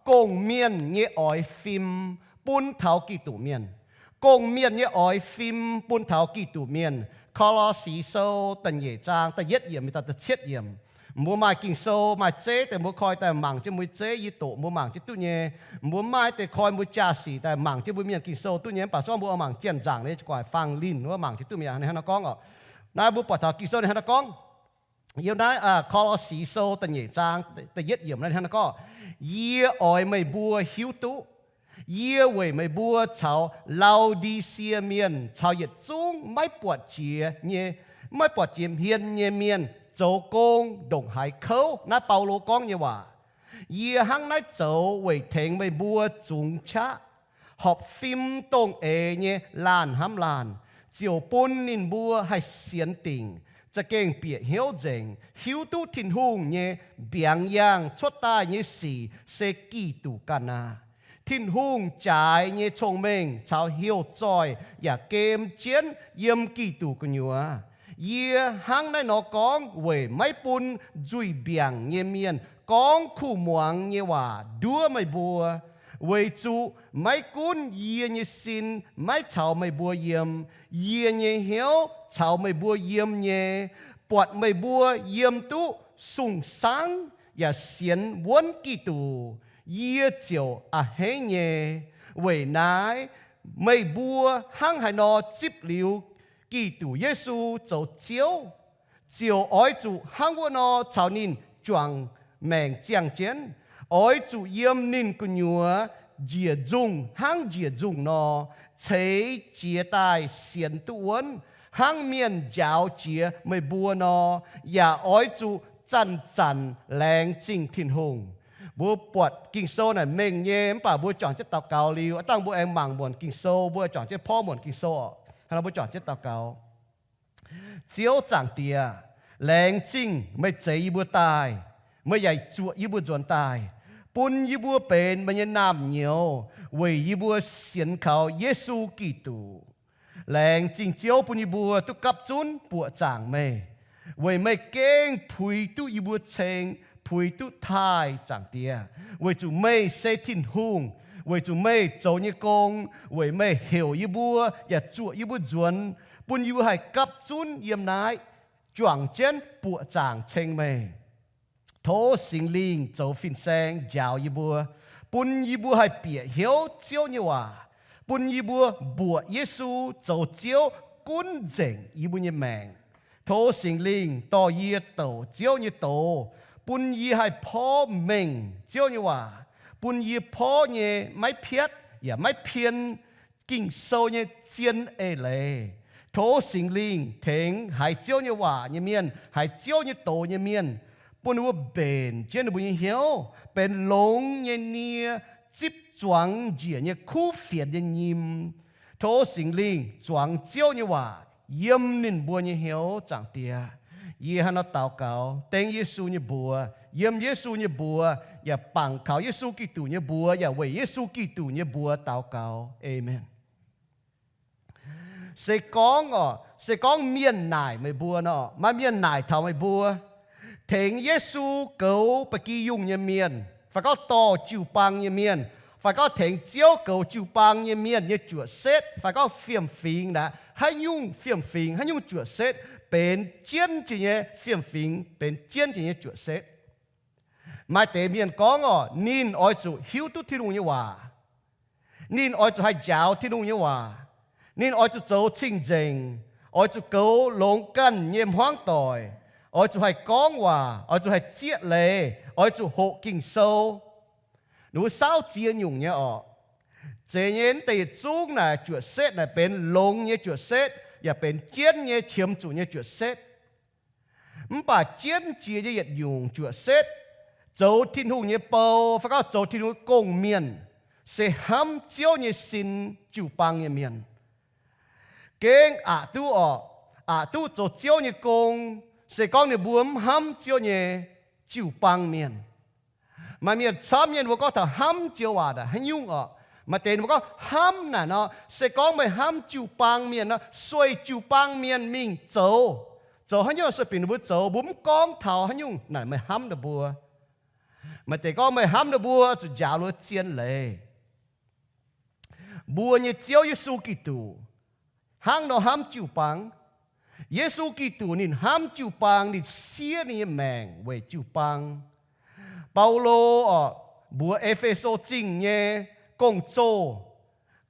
gong-mienh nyei oix fim bun taux Giduc mienh. Gong-mienh nyei oix fim bun taux Giduc mienh. Ko^lo^si Sou da'nyeic zaang da'yietv yiemc mingh daaih da'cietv yiemc. Mbuo maaih Ging-Sou maaih zeiv daaih mbuo koi daaih mangc jienv mbuo zeiv, yie doqc mbuo mangc jienv duqv nyei. Mbuo maaih deix koi mbuo jaa-sic daaih mangc jienv mbuo mienh Ging-Sou duqv nyei, mv baac se gorngv mbuo oix mangc Janx-nzangc nyei guaaic faang linh wuov mangc jienv duqv mi'aqv. Ninh hnangv naaiv gorngv oc. Naaiv mbuo buatc taux Ging-Sou ninh hnangv naaiv gorngv, yiem naaiv Ko^lo^si Sou da'nyeic zaang da'yietv yiemc naaiv ninh hnangv naaiv gorngv, Yie oix meih mbuo hiuv duqv, yie weic meih mbuo caux Lau^ndi^sie Mienh caux yietc zungv maiv buatc jiex nyei, maiv buatc jiex hmien nyei mienh zoux gong ndongc haaix kouv. Naaiv Baulo gorngv nyei waac. Yie hnangv naaiv zoux weic tengx meih mbuo zungx qaqv, horpc fim dongh eix nyei laanh hnamv laanh, ziouc bun ninh mbuo haih sienx dingc, za'gengh bieqc hnyouv nzengc, hiuv duqv Tin-Hungh nyei mbiaangx yaangh cuotv daaih nyei sic se Giduc ganh aqv. Tin-Hungh jaaix nyei cong-mengh caux heuc zoih yaac gem jienv yiem Giduc gu'nyuoz. Yie hnangv naaiv nor gorngv weic maiv bun nzuih mbiaangc nyei mienh gorngv kuh muangx nyei waac nduov meih mbuo, weic zuqc maiv gunv yie nyei sin maiv caux meih mbuo yiem, yie nyei hnyouv caux meih mbuo yiem nyei, buatc meih mbuo yiem duqv sung-sangv yaac sienx wuonv Giduc, yie ziouc a'hneiv nyei. Weic naaiv meih mbuo hnangv haaix nor zipv liuz Giduc Yesu zoux Ziouv, ziouc oix zuqc hnangv wuov nor caux ninh juangc maengc ziangh jienv. Oix zuqc yiem ninh gu'nyuoz njiec nzungh hnangv njiec nzungh nor, ceix jiez daaih sienx duqv wuonv, hnangv mienh njaaux jiex meih mbuo nor, yaac oix zuqc zanc-zanc laengz zingh Tin-Hungh. Mbuo buatc Ging-Sou naaic mengh nyei, mv baac mbuo juangc jienv daux gaux liuz, aav dangh mbuo aengx mangc muonc Ging-Sou, mbuo juangc jienv porv muonc Ging-Sou oc. Hnangv nor mbuo juangc jienv daux gaux. Ziouv Zaangc Diex, laengz zingh meih zeix yie mbuo daaih, meih yaac zuoqc yie mbuo nzuonx daaih, bun yie mbuo benx meih nyei naamh nyouz weic yie mbuo sienx kaux Yesu Giduc. Laengz zingh Ziouv bun yie mbuo duqv gapv zunv buoqc zaangc meih, weic meih gengh puix duqv yie mbuo ceng, puix duqv taaih, Zaangc Diex, weic zuqc meih se Tin-Hungh, weic zuqc meih zoux nyei gong, weic meih heuc yie mbuo yaac zuoqc yie mbuo nzuonx, bun yie mbuo haih gapv zunv yiem naaiv juangc jienv buoqc zaangc ceng meih. Tov Singx Lingh zoux fin-saeng njaaux yie mbuo, bun yie mbuo haih bieqc hnyouv Ziouv nyei waac, bun yie mbuo mbuoqc Yesu zoux Ziouv gunv nzengc yie mbuo nyei maengc. Tov Singx Lingh dorh yie douc Ziouv nyei doz, bun yie haih porv mengh Ziouv nyei waac, bun yie porv nyei maiv piatv yaac maiv pien Ging-Sou nyei zien eix leiz. Tov Singx Lingh tengx haiz Ziouv nyei waac nyei mienh, haiz Ziouv nyei doz nyei mienh, bun ninh mbuo mbenc jienv ninh mbuo nyei hnyouv benx longx nyei nie, zipv zuangx njiec nyei kuv fienx nyei nyim. Tov Singx Lingh zuangx Ziouv nyei waac yiem ninh mbuo nyei hnyouv, Zaangc Diex. Yie hnangv nor daux gaux dengv Yesu nyei mbuox, yiem Yesu nyei mbuox, yaac bangc kaux Yesu Giduc nyei mbuox, yaac weic Yesu Giduc nyei mbuox daux gaux. Aamen. Se gorngv oc, se gorngv mienh naaic meih mbuo nor, maaih mienh naaic taux meih mbuo, tengx Yesu goux ba'gi yungh nyei mienh, fai gorngv dorh jiu-baang nyei mienh, fai gorngv tengx Ziouv goux jiu-baang nyei mienh nyei juoqc setv, fai gorngv fiem-fingx naaic, haaix nyungc fiem-fingx, haaix nyungc juoqc setv, benx jienv jiex nyei fiem-fingx, benx jienv jiex nyei juoqc setv. Maaih deix mienh gorngv oc, ninh oix zuqc hiuv duqv Tin-Hungh nyei waac. Ninh oix zuqc haih njaaux Tin-Hungh nyei waac. Ninh oix zuqc zoux cing-nzengc, oix zuqc goux longx ganh nyei hmuangv doic, oix zuqc haih gorngv waac, oix zuqc haih zieqv leiz, oix zuqc hoqc Ging-Sou. Ninh mbuo saauv ziex nyungc nyei oc. Zeiz nyei, mv deix yietc zungv naaic juoqc setv naaic benx longx nyei juoqc setv, yaac benx jienv nyei qiemx zuqc nyei juoqc setv. Mv baac jienv jiex nyei yietc nyungc juoqc setv, zoux Tin-Hungh nyei bou, fai gorngv zoux Tin-Hungh nyei gong-mienh, se hnamv Ziouv nyei sin jiu-baang nyei mienh. Gengh aqc duqv oc, aqc duqv zoux Ziouv nyei gong, se gorngv ninh mbuo mv hnamv Ziouv nyei jiu-baang mienh. Maaih mienh camv mienh mbuo gorngv taux hnamv joux waac naaic haaix nyungc oc. Maaih deix ninh mbuo gorngv hnamv naaic nor, se gorngv meih hnamv jiu-baang mienh nor, sueih jiu-baang mienh mingh zoux. Zoux haaix nyungc sueih bieqc ninh mbuo zoux, mbuo mv gorngv taux haaix nyungc naaic meih hnamv ninh mbuo. Maaih deix gorngv, meih hnamv ninh mbuo zuqc njaaux ninh mbuo zien leiz. Mbuo nyei Ziouv Yesu Giduc hnangv nor hnamv jiu-baang. Yesu Giduc ninh hnamv jiu-baang, ninh siev ninh nyei maengc weic jiu-baang. Baulo oc, mbuox E^fe^so Zingh nyei gong-zoh,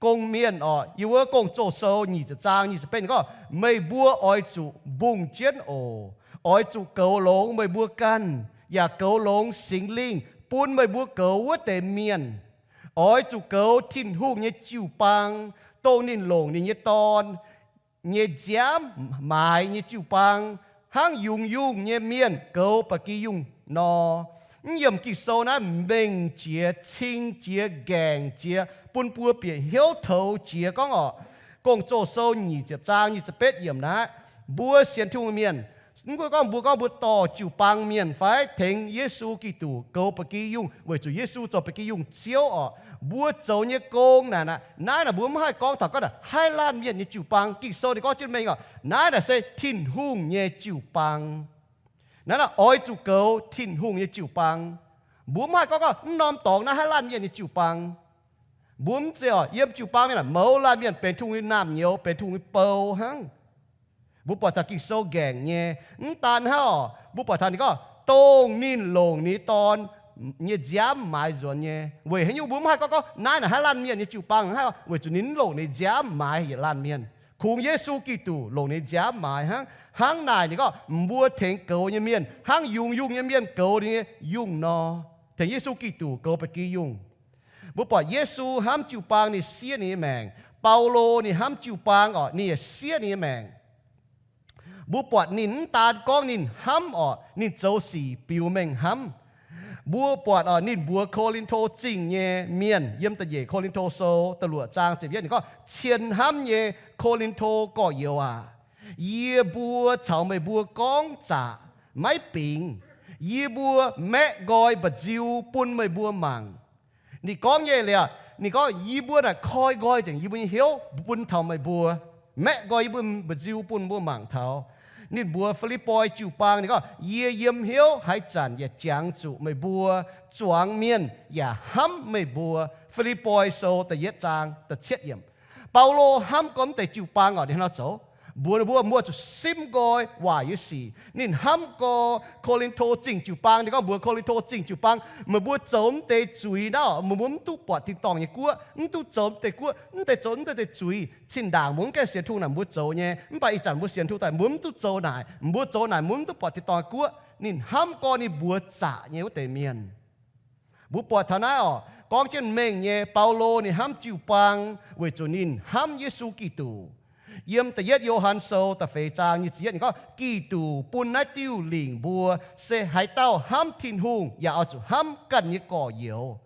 gong-mienh oc, yiem wuov Gong-Zoh Sou nyic ziepc zaang nyic ziepc betv gorngv, meih mbuo oix zuqc mbungh jienv oc. Oix zuqc goux longx meih mbuo ganh, yaac goux longx Singx Lingh bun meih mbuo goux wuov deix mienh. Oix zuqc goux Tin-Hungh nyei jiu-baang, dongh ninh longc ninh nyei Dorn nyei nziaamv maaiz nyei jiu-baang, hnangv yungz yungh nyei mienh goux ba'gi yungh nor. Mv yiemc Ging-Sou naaiv mengh jiex, cing jiex, nqaengc jiex, bun mbuo bieqc hnyouv toux jiex gorngv oc, Gong-Zoh Sou nyic ziepc zaang nyic ziepc betv yiemc naaiv, mbuo sienx Tin-Hungh mienh, mv gunv gorngv mbuo, gorngv mbuo dorh jiu-baang mienh fai tengx Yesu Giduc goux ba'gi yungh weic zuqc Yesu zoux ba'gi yungh Ziouv oc, mbuo zoux nyei gong naaic, naaiv naaic mbuo mv haih gorngv taux gorngv naaic haaix laanh mienh nyei jiu-baang. Ging-Sou ninh gorngv jienv mengh oc, naaiv naaic se Tin-Hungh nyei jiu-baang. Naaiv naaic oix zuqc goux Tin-Hungh nyei jiu-baang. Mbuo mv haih gorngv, gorngv mv norm dorngx naaiv haaix laanh mienh nyei jiu-baang. Mbuo mv zeiz oc, yiem jiu-baang mienh aah, mouz laanh mienh benx Tin-Hungh nyei naamh nyouz, benx Tin-Hungh nyei bou hnangv. Mbuo buatc taux Ging-Sou nqaengc nyei, mv daan hnangv oc, mbuo buatc taux ninh gorngv, dongh ninh longc ninh Dorn nyei nziaamv maaiz nzuonx nyei. Weic haaix nyungc mbuo mv haih gorngv, gorngv naaiv naaic haaix laanh mienh nyei jiu-baang hnangv oc? Weic zuqc ninh mv longc ninh nziaamv maaiz yietc laanh mienh. Kungx Yesu Giduc longc ninh nziaamv maaiz hnangv. Hnangv naaic ninh gorngv mbuo tengx goux nyei mienh hnangv yungz yungh nyei mienh goux ninh nyei yungh nor, tengx Yesu Giduc goux ba'gi yungh. Mbuo buatc Yesu hnamv jiu-baang, ninh siev ninh nyei maengc. Baulo ninh hnamv jiu-baang oc, ninh yaac siev ninh nyei maengc. Mbuo buatc ninh mv daan gorngv ninh hnamv oc, ninh zoux sic biux mengh hnamv. Mbuo buatc oc, ninh mbuox Ko^lin^to Zingh nyei mienh yiem da'nyeic Ko^lin^to Sou da'luoqc zaang ziepc yietv, ninh gorngv, cien hnamv nyei Ko^lin^to gorx-youz aac, yie mbuo caux meih mbuo gorngv zaqc maiv bingx. Yie mbuo maeqv nqoi mba'nziu bun meih mbuo mangc. Ninh gorngv nyei liuz, ninh gorngv, yie mbuo naaic koi nqoi nzengc yie mbuo nyei hnyouv bun taux meih mbuo, maeqv nqoi yie mbuo mba'nziu bun mbuo mangc taux. Ninh mbuox Fi^lipv^poi jiu-baang, ninh gorngv, yie yiem hnyouv haaix zanc yaac jangx zuqc meih mbuo zuangx mienh yaac hnamv meih mbuo. Fi^lipv^poi Sou da'yietv zaang da'cietv yiemc. Baulo hnamv gorx mv deix jiu-baang oc, ninh hnangv nor zoux. Mbuox ninh mbuo, mbuo zuqc simv nqoi waaic nyei sic. Ninh hnamv gorx Ko^lin^to Zingh jiu-baang, ninh gorngv mbuox Ko^lin^to Zingh jiu-baang, meih mbuo zoux mv deix zuiz naaiv oc, meih mbuo mv duqv buatc tin-dorngh nyei guoqv, mv duqv zoux mv deix guoqv, mv deix zoux mv deix zuiz. Zinh ndaangc mbuo mv gaengh sienx Tin-Hungh naaic mbuo zoux nyei, mv baac ih zanc mbuo sienx Tin-Hungh daaih mbuo mv duqv zoux naaic, mbuo zoux naaic mbuo mv duqv buatc tin-dorngh nyei guoqv. Ninh hnamv gorx ninh mbuox zaqc nyei wuov deix mienh. Mbuo buatc taux naaiv oc, gorngv jienv mengh nyei, Baulo ninh hnamv jiu-baang weic zuqc ninh hnamv Yesu Giduc. Yiem da'yietv Yo^han Sou da'feix zaang nyic ziepc yietv ninh gorngv, Giduc bun naaiv diuh lingc mbuo, se haaix dauh hnamv Tin-Hungh yaac oix zuqc hnamv ganh nyei gorx-youz.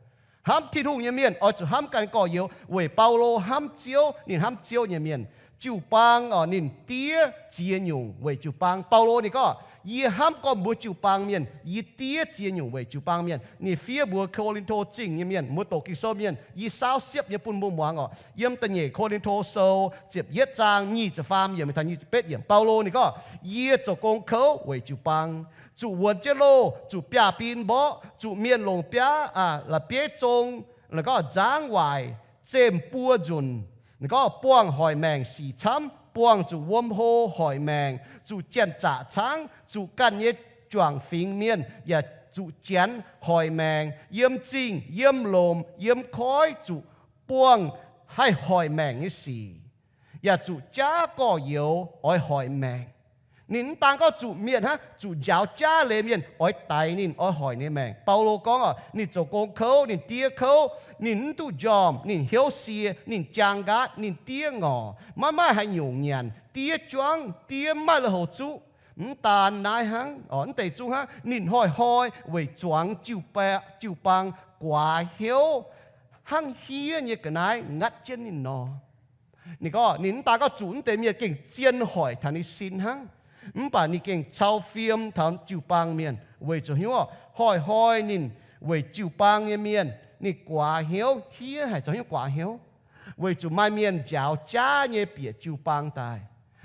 Hnamv Tin-Hungh nyei mienh oix zuqc hnamv ganh nyei gorx-youz. Weic Baulo hnamv Ziouv, ninh hnamv Ziouv nyei mienh. Jiu-baang oc, ninh diev ziex nyungc weic jiu-baang. Baulo ninh gorngv, yie hnamv gorx mbuo jiu-baang mienh, yie diev ziex nyungc weic jiu-baang mienh. Ninh fiev mbuox Ko^lin^to Zingh nyei mienh, mbuo doqc Ging-Sou mienh, yie saauv siepv nyei bun mbuo muangx oc. Yiem da'nyeic Ko^lin^to Sou ziepc yietv zaang nyic ziepc faam yiemc taux nyic ziepc betv yiemc, Baulo ninh gorngv, yie zoux gong kouv weic jiu-baang, zuqc wuonx jienv loh, zuqc biaav-bin mborqv, zuqc mienh longc biaav, aa, la'bieiv zong, gorngv nzangv waaic, zemh buo nzunc, gorngv buangh hoic maengc sic camv, buangh zuqc wuom hlo hoic maengc, zuqc janx-zaqc caangv, zuqc ganh nyei juangc fingx mienh yaac zuqc janx hoic maengc, yiem zingh, yiem lomc, yiem koiv zuqc buangh haih hoic maengc nyei sic, yaac zuqc jaav gorx-youz oix hoic maengc. Ninh mv daan gorngv zuqc mienh hnangv, zuqc njaaux jaav leiz mienh oix daix ninh, oix hoic ninh maengc. Baulo gorngv oc, ninh zoux gong kouv, ninh diev kouv, ninh mv duqv njormh, ninh hnyouv sie, ninh jaang nqaatv, ninh diev ngorc, maiv maaih haaix nyungc nyanc, diev juangv, diev mv maaih lui-houx zuqv. Mv daan naaiv hnangv, mv deix zungv hnangv, ninh hnoi-hnoi weic zuangx jiu-baang guaax hnyouv, hnangv hiev nyei ga'naaiv ngatv jienv ninh nor. Ninh gorngv, ninh mv daan gorngv zuqc mv deix mienh gengh zien hoic taux ninh sin hnangv, mv baac ninh gengh cau fiem taux jiu-baang mienh weic zuqc hnyouv hnoi-hnoi ninh weic jiu-baang nyei mienh, ninh guaax hnyouv, hiev haic zoux hnyouv guaax hnyouv, weic zuqc maaih mienh njaaux jaav nyei bieqc jiu-baang daaih.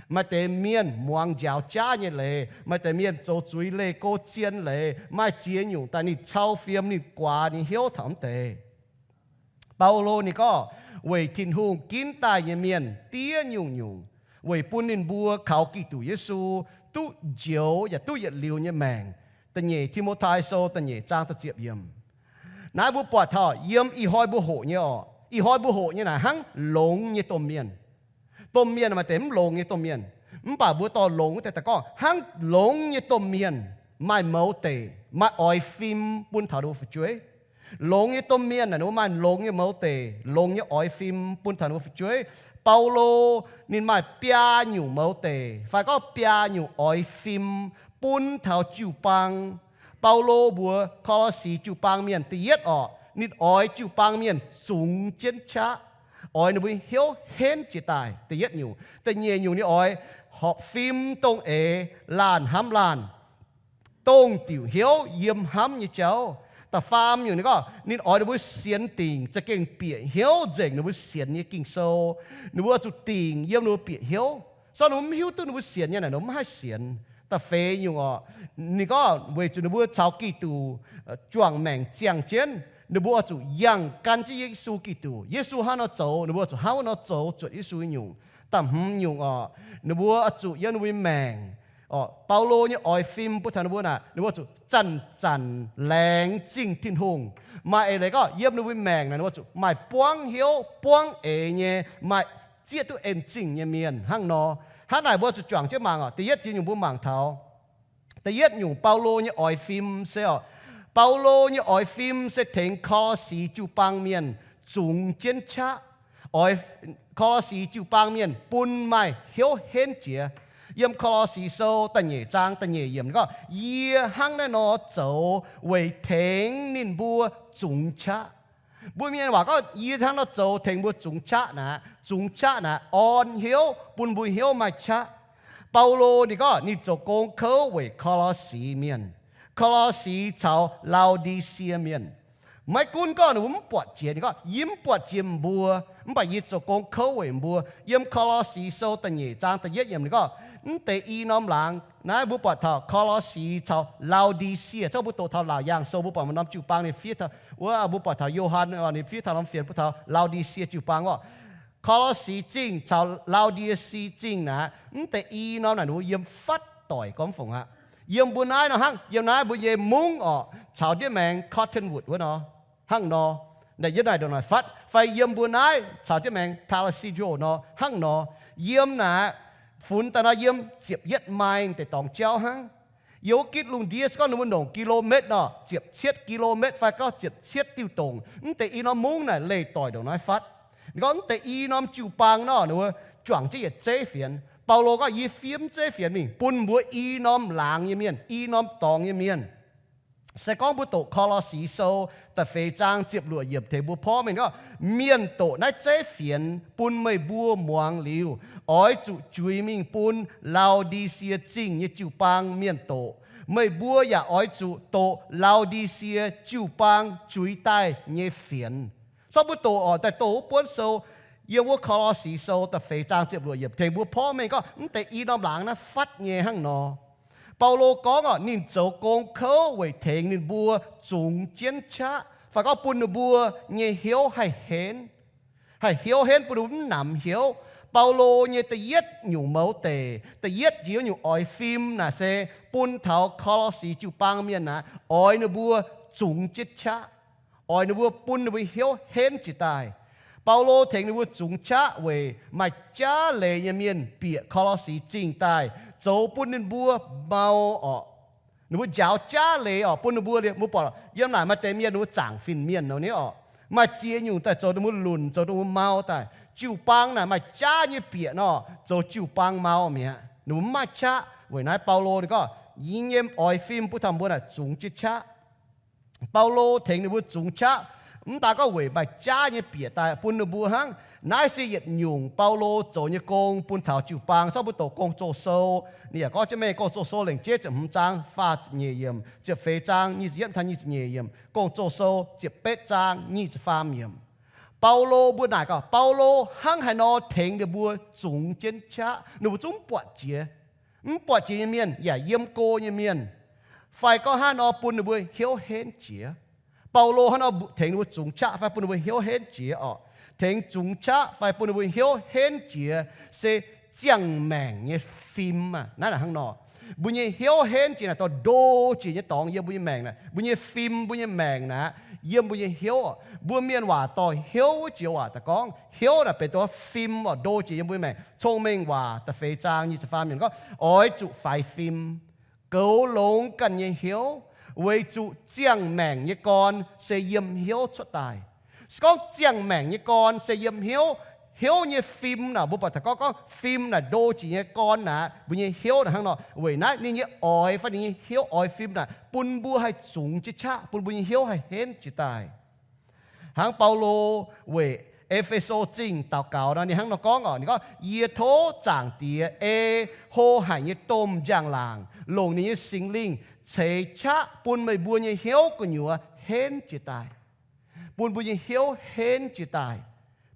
Maaih deix mienh muangx njaaux jaav nyei leiz, maaih deix mienh zoux zuiz leih go zien leiz, maaih ziex nyungc daaih ninh cau fiem, ninh guaax ninh hnyouv taux mv deix. Baulo ninh gorngv, weic Tin-Hungh ginv daaih nyei mienh diev nyungc-nyungc, weic bun ninh mbuo kaux Giduc Yesu duqv njoux yaac duqv yietc liuz nyei maengc. Da'nyeic Ti^mo^tai Sou da'nyeic zaang da'ziepc yiemc. Naaiv mbuo buatc taux yiem ih hnoi mbuo hoqc nyei orqc, ih hnoi mbuo hoqc nyei naaic hnangv longx nyei domh mienh. Domh mienh maaih deix mv longx nyei domh mienh, mv baac mbuo dorh longx wuov deix daaih gorngv hnangv longx nyei domh mienh maaih mouz deic, maaih oix fim bun taux ninh mbuo fu'jueiv. Longx nyei domh mienh naaic ninh mbuo maaih longx nyei mouz deic, longx nyei oix fim bun taux ninh mbuo fu'jueiv. Baulo ninh maaih biaa nyungc mouz deic fai gorngv biaa nyungc oix fim bun taux jiu-baang. Baulo mbuox Ko^lo^si jiu-baang mienh, da'yietv orqc, ninh oix jiu-baang mienh zungx jienv qaqv, oix ninh mbuo hnyouv henv jiez daaih, da'yietv nyungc. Da'nyeic nyungc ninh oix horpc fim dongh eix, laanh hnamv laanh, dongh diuc hnyouv yiem hnamv nyei jauv. Da'faam nyungc ninh gorngv ninh oix ninh mbuo sienx dingc, za'gengh bieqc hnyouv nzengc ninh mbuo sienx nyei Ging-Sou. Ninh mbuo zuqc dingc yiem ninh mbuo bieqc hnyouv. So ninh mbuo mv hiuv duqv ninh mbuo sienx nyei naaic, ninh mbuo mv haih sienx. Da'feix nyungc orqc, ninh gorngv weic zuqc ninh mbuo caux Giduc juangc maengc ziangh jienv, ninh mbuo oix zuqc yangh gan jienv Yesu Giduc. Yesu hnangv nor zoux, ninh mbuo zuqc hnangv wuov nor zoux zuotc Yesu nyungc. Da'hmz nyungc orqc, ninh mbuo oix zuqc yiem ninh mbuo nyei maengc, orqc, Baulo nyei oix fim bun taux ninh mbuo naaic, ninh mbuo zuqc zanc-zanc laengz zingh Tin-Hungh. Maaih eix leiz gorngv yiem ninh mbuo maengc naaic ninh mbuo zuqc maaih buangv hnyouv buangv eix nyei, maaih zieqv duqv en zingh nyei mienh hnangv nor. Hnangv naaic mbuo zuqc juangc jienv mangc orqc. Da'yietv ziex nyungc mbuo mangc taux. Da'yietv nyungc Baulo nyei oix fim se orqc, Baulo nyei oix fim se tengx Ko^lo^si jiu-baang mienh zungx jienv qaqv. Oix Ko^lo^si jiu-baang mienh bun maaih hnyouv henv jiex. Yiem Ko^lo^si Sou da'nyeic zaang da'nyeic yiemc gorngv, yie hnangv naaiv nor zoux weic tengx ninh mbuo zungx qaqv. Mbuo mienh waac gorngv yie hnangv nor zoux tengx mbuo zungx qaqv naaic, zungx qaqv naaic orn hnyouv bun mbuo hnyouv maaih qaqv. Baulo ninh gorngv ninh zoux gong kouv weic Ko^lo^si mienh, Ko^lo^si caux Lao^ndi^sie mienh. Maiv gunv gorngv ninh mbuo mv buatc jiex, ninh gorngv yie mv buatc jiex mbuo, mv baac yie zoux gong kouv weic mbuo. Yiem Ko^lo^si Sou da'nyeic zaang da'yietv yiemc ninh gorngv, mv deix i norm laangz naaiv mbuo buatc taux Ko^lo^si caux Lao^ndi^sie. Zorqv mbuo doqc taux Laauc Yaangh Sou mbuo buatc maaih norm jiu-baang ninh fiev taux wuov, mbuo buatc taux Yo^han ninh fiev taux norm fienx bun taux Lao^ndi^sie jiu-baang orqc. Ko^lo^si Zingh caux Lao^ndi^sie Zingh naaic, mv deix i norm naaic ninh mbuo yiem fatv doic gormx fungc aqv. Yiem mbuo naaiv nor hnangv, yiem naaiv mbuo nyei mungv orqc, caux ndiev maengx cottonwood wuov nor, hnangv nor. Naaic yiem naaic ndongc naaic fatv, fai yiem mbuo naaiv caux ndiev maengx Palo Santo nor, hnangv nor. Yiem naaic funx daaih nor yiem ziepc yietv mile deix dorngx jauv hnangv. Yiem wuov gitv lungh ndiev se gorngv ninh mbuo nongc กิโลเมตร nor, ziepc cietv กิโลเมตร fai gorngv ziepc cietv diuh dongc. Mv deix i norm mungv naaic leih doic ndongc naaiv fatv. Ninh gorngv mv deix i norm jiu-baang nor, ninh mbuo juangc jienv yietc zeiv fienx. Baulo gorngv, yie fiev mv zeiv fienx mingh bun mbuo i norm laangz nyei mienh, i norm dorngx nyei mienh. Se gorngv mbuo doqc Ko^lo^si Sou da'feix zaang ziepc luoqc yiemc tengx mbuo porv mengh gorngv, mienh doqc naaiv zeiv fienx bun meih mbuo muangx liuz, oix zuqc juix mingh bun Lao^ndi^sie Zingh nyei jiu-baang mienh doqc. Meih mbuo yaac oix zuqc doqc Lao^ndi^sie jiu-baang juix daaih nyei fienx. Zorqv mbuo doqc orqc, daaih doqc wuov buonv sou, yiem wuov Ko^lo^si Sou da'feix zaang ziepc luoqc yiemc tengx mbuo porv mengh gorngv mv deix i norm laangz naaiv fatv nyei hnangv nor. Baulo gorngv orqc, ninh zoux gong kouv weic tengx ninh mbuo zungx jienv qaqv, fai gorngv bun ninh mbuo nyei hnyouv haih henv, haih hnyouv henv, bun ninh mbuo mv namx hnyouv. Baulo nyei da'yietv nyungc mouz deic, da'yietv njiec nyungc oix fim naaic se bun taux Ko^lo^si jiu-baang mienh naaic, oix ninh mbuo zungx jienv qaqv, oix ninh mbuo bun ninh mbuo hnyouv henv jiez daaih. Baulo tengx ninh mbuo zungx qaqv weic maaih jaav leiz nyei mienh bieqc Ko^lo^si Zingh daaih, zoux bun ninh mbuo mau orqc. Ninh mbuo njaaux jaav leiz orqc, bun ninh mbuo liemh mbuo buatc yiem naaic maaih deix mienh ninh mbuo zaangc fin-mienh nor nyei orqc. Maaih ziex nyungc daaih zoux ninh mbuo lunc, zoux ninh mbuo mau daaih. Jiu-baang naaic maaih jaav nyei bieqc nor, zoux jiu-baang mau mi'aqv. Ninh mbuo mv maaih qaqv. Weic naaiv Baulo ninh gorngv, yie nyei oix fim bun taux mbuo naaic zungx jienv qaqv. Baulo tengx ninh mbuo zungx qaqv, mv daaih gorngv weic maaih jaav nyei bieqc daaih bun ninh mbuo hnangv. Naaiv se yietc nyungc Baulo zoux nyei gong bun taux jiu-baang. Zorqv mbuo doqc Gong-Zoh Sou, ninh yaac gorngv jienv mengh, Gong-Zoh Sou lengc jeiv ziepc hmz zaang faah ziepc nyeic yiemc, ziepc feix zaang nyic ziepc yietv taux nyic ziepc nyeic yiemc, Gong-Zoh Sou ziepc betv zaang nyic ziepc faam yiemc. Baulo mbuo naaic gaax, Baulo hnangv haaix nor tengx ninh mbuo zungx jienv qaqv, ninh mbuo zungv mv buatc jiex. Mv buatc jiex nyei mienh yaac yiem go nyei mienh, fai gorngv hnangv nor bun ninh mbuo hnyouv henv jiex. Baulo hnangv nor tengx ninh mbuo zungx qaqv fai bun ninh mbuo hnyouv henv jiex orqc? Tengx zungx qaqv fai bun ninh mbuo hnyouv henv jiex se ziangh maengc nyei fim aqv. Naaiv hnangv nor, mbuo nyei hnyouv henv jiex naaic, dorh ndo jiex nyei dorngx yiem mbuo nyei maengc naaic, mbuo nyei fim, mbuo nyei maengc naaic, yiem mbuo nyei hnyouv orqc. Mbuo mienh waac dorh hnyouv jiex waac daaih gorngv, hnyouv naaic benx dongh fim orqc, ndo jiex yiem mbuo nyei maengc. Cong-Mengh Waac da'feix zaang nyic ziepc faam yiemc gorngv, oix zuqc faix fim, goux longx ganh nyei hnyouv, weic zuqc ziangh maengc nyei gorn se yiem hnyouv cuotv daaih. Se gorngv ziangh maengc nyei gorn se yiem hnyouv, hnyouv nyei fim naaic, mbuo buatc taux gorngv, gorngv fim naaic ndo jiex nyei gorn naaic, mbuo nyei hnyouv naaic hnangv nor. Weic naaiv ninh nyei oix fai ninh nyei hnyouv oix fim naaic bun mbuo haih zungx jienv qaqv, bun mbuo nyei hnyouv haih henv jiex daaih. Hnangv Baulo weic E^fe^so Zingh daux gaux nor, ninh hnangv nor gorngv orqc, ninh gorngv, Yie tov Zaangc Diex ei hlo haic nyei domh njang-laangc longc ninh nyei Singx Lingh ceix qaqv bun meih mbuo nyei hnyouv gu'nyuoz henv jiex daaih. Bun mbuo nyei hnyouv henv jiex daaih.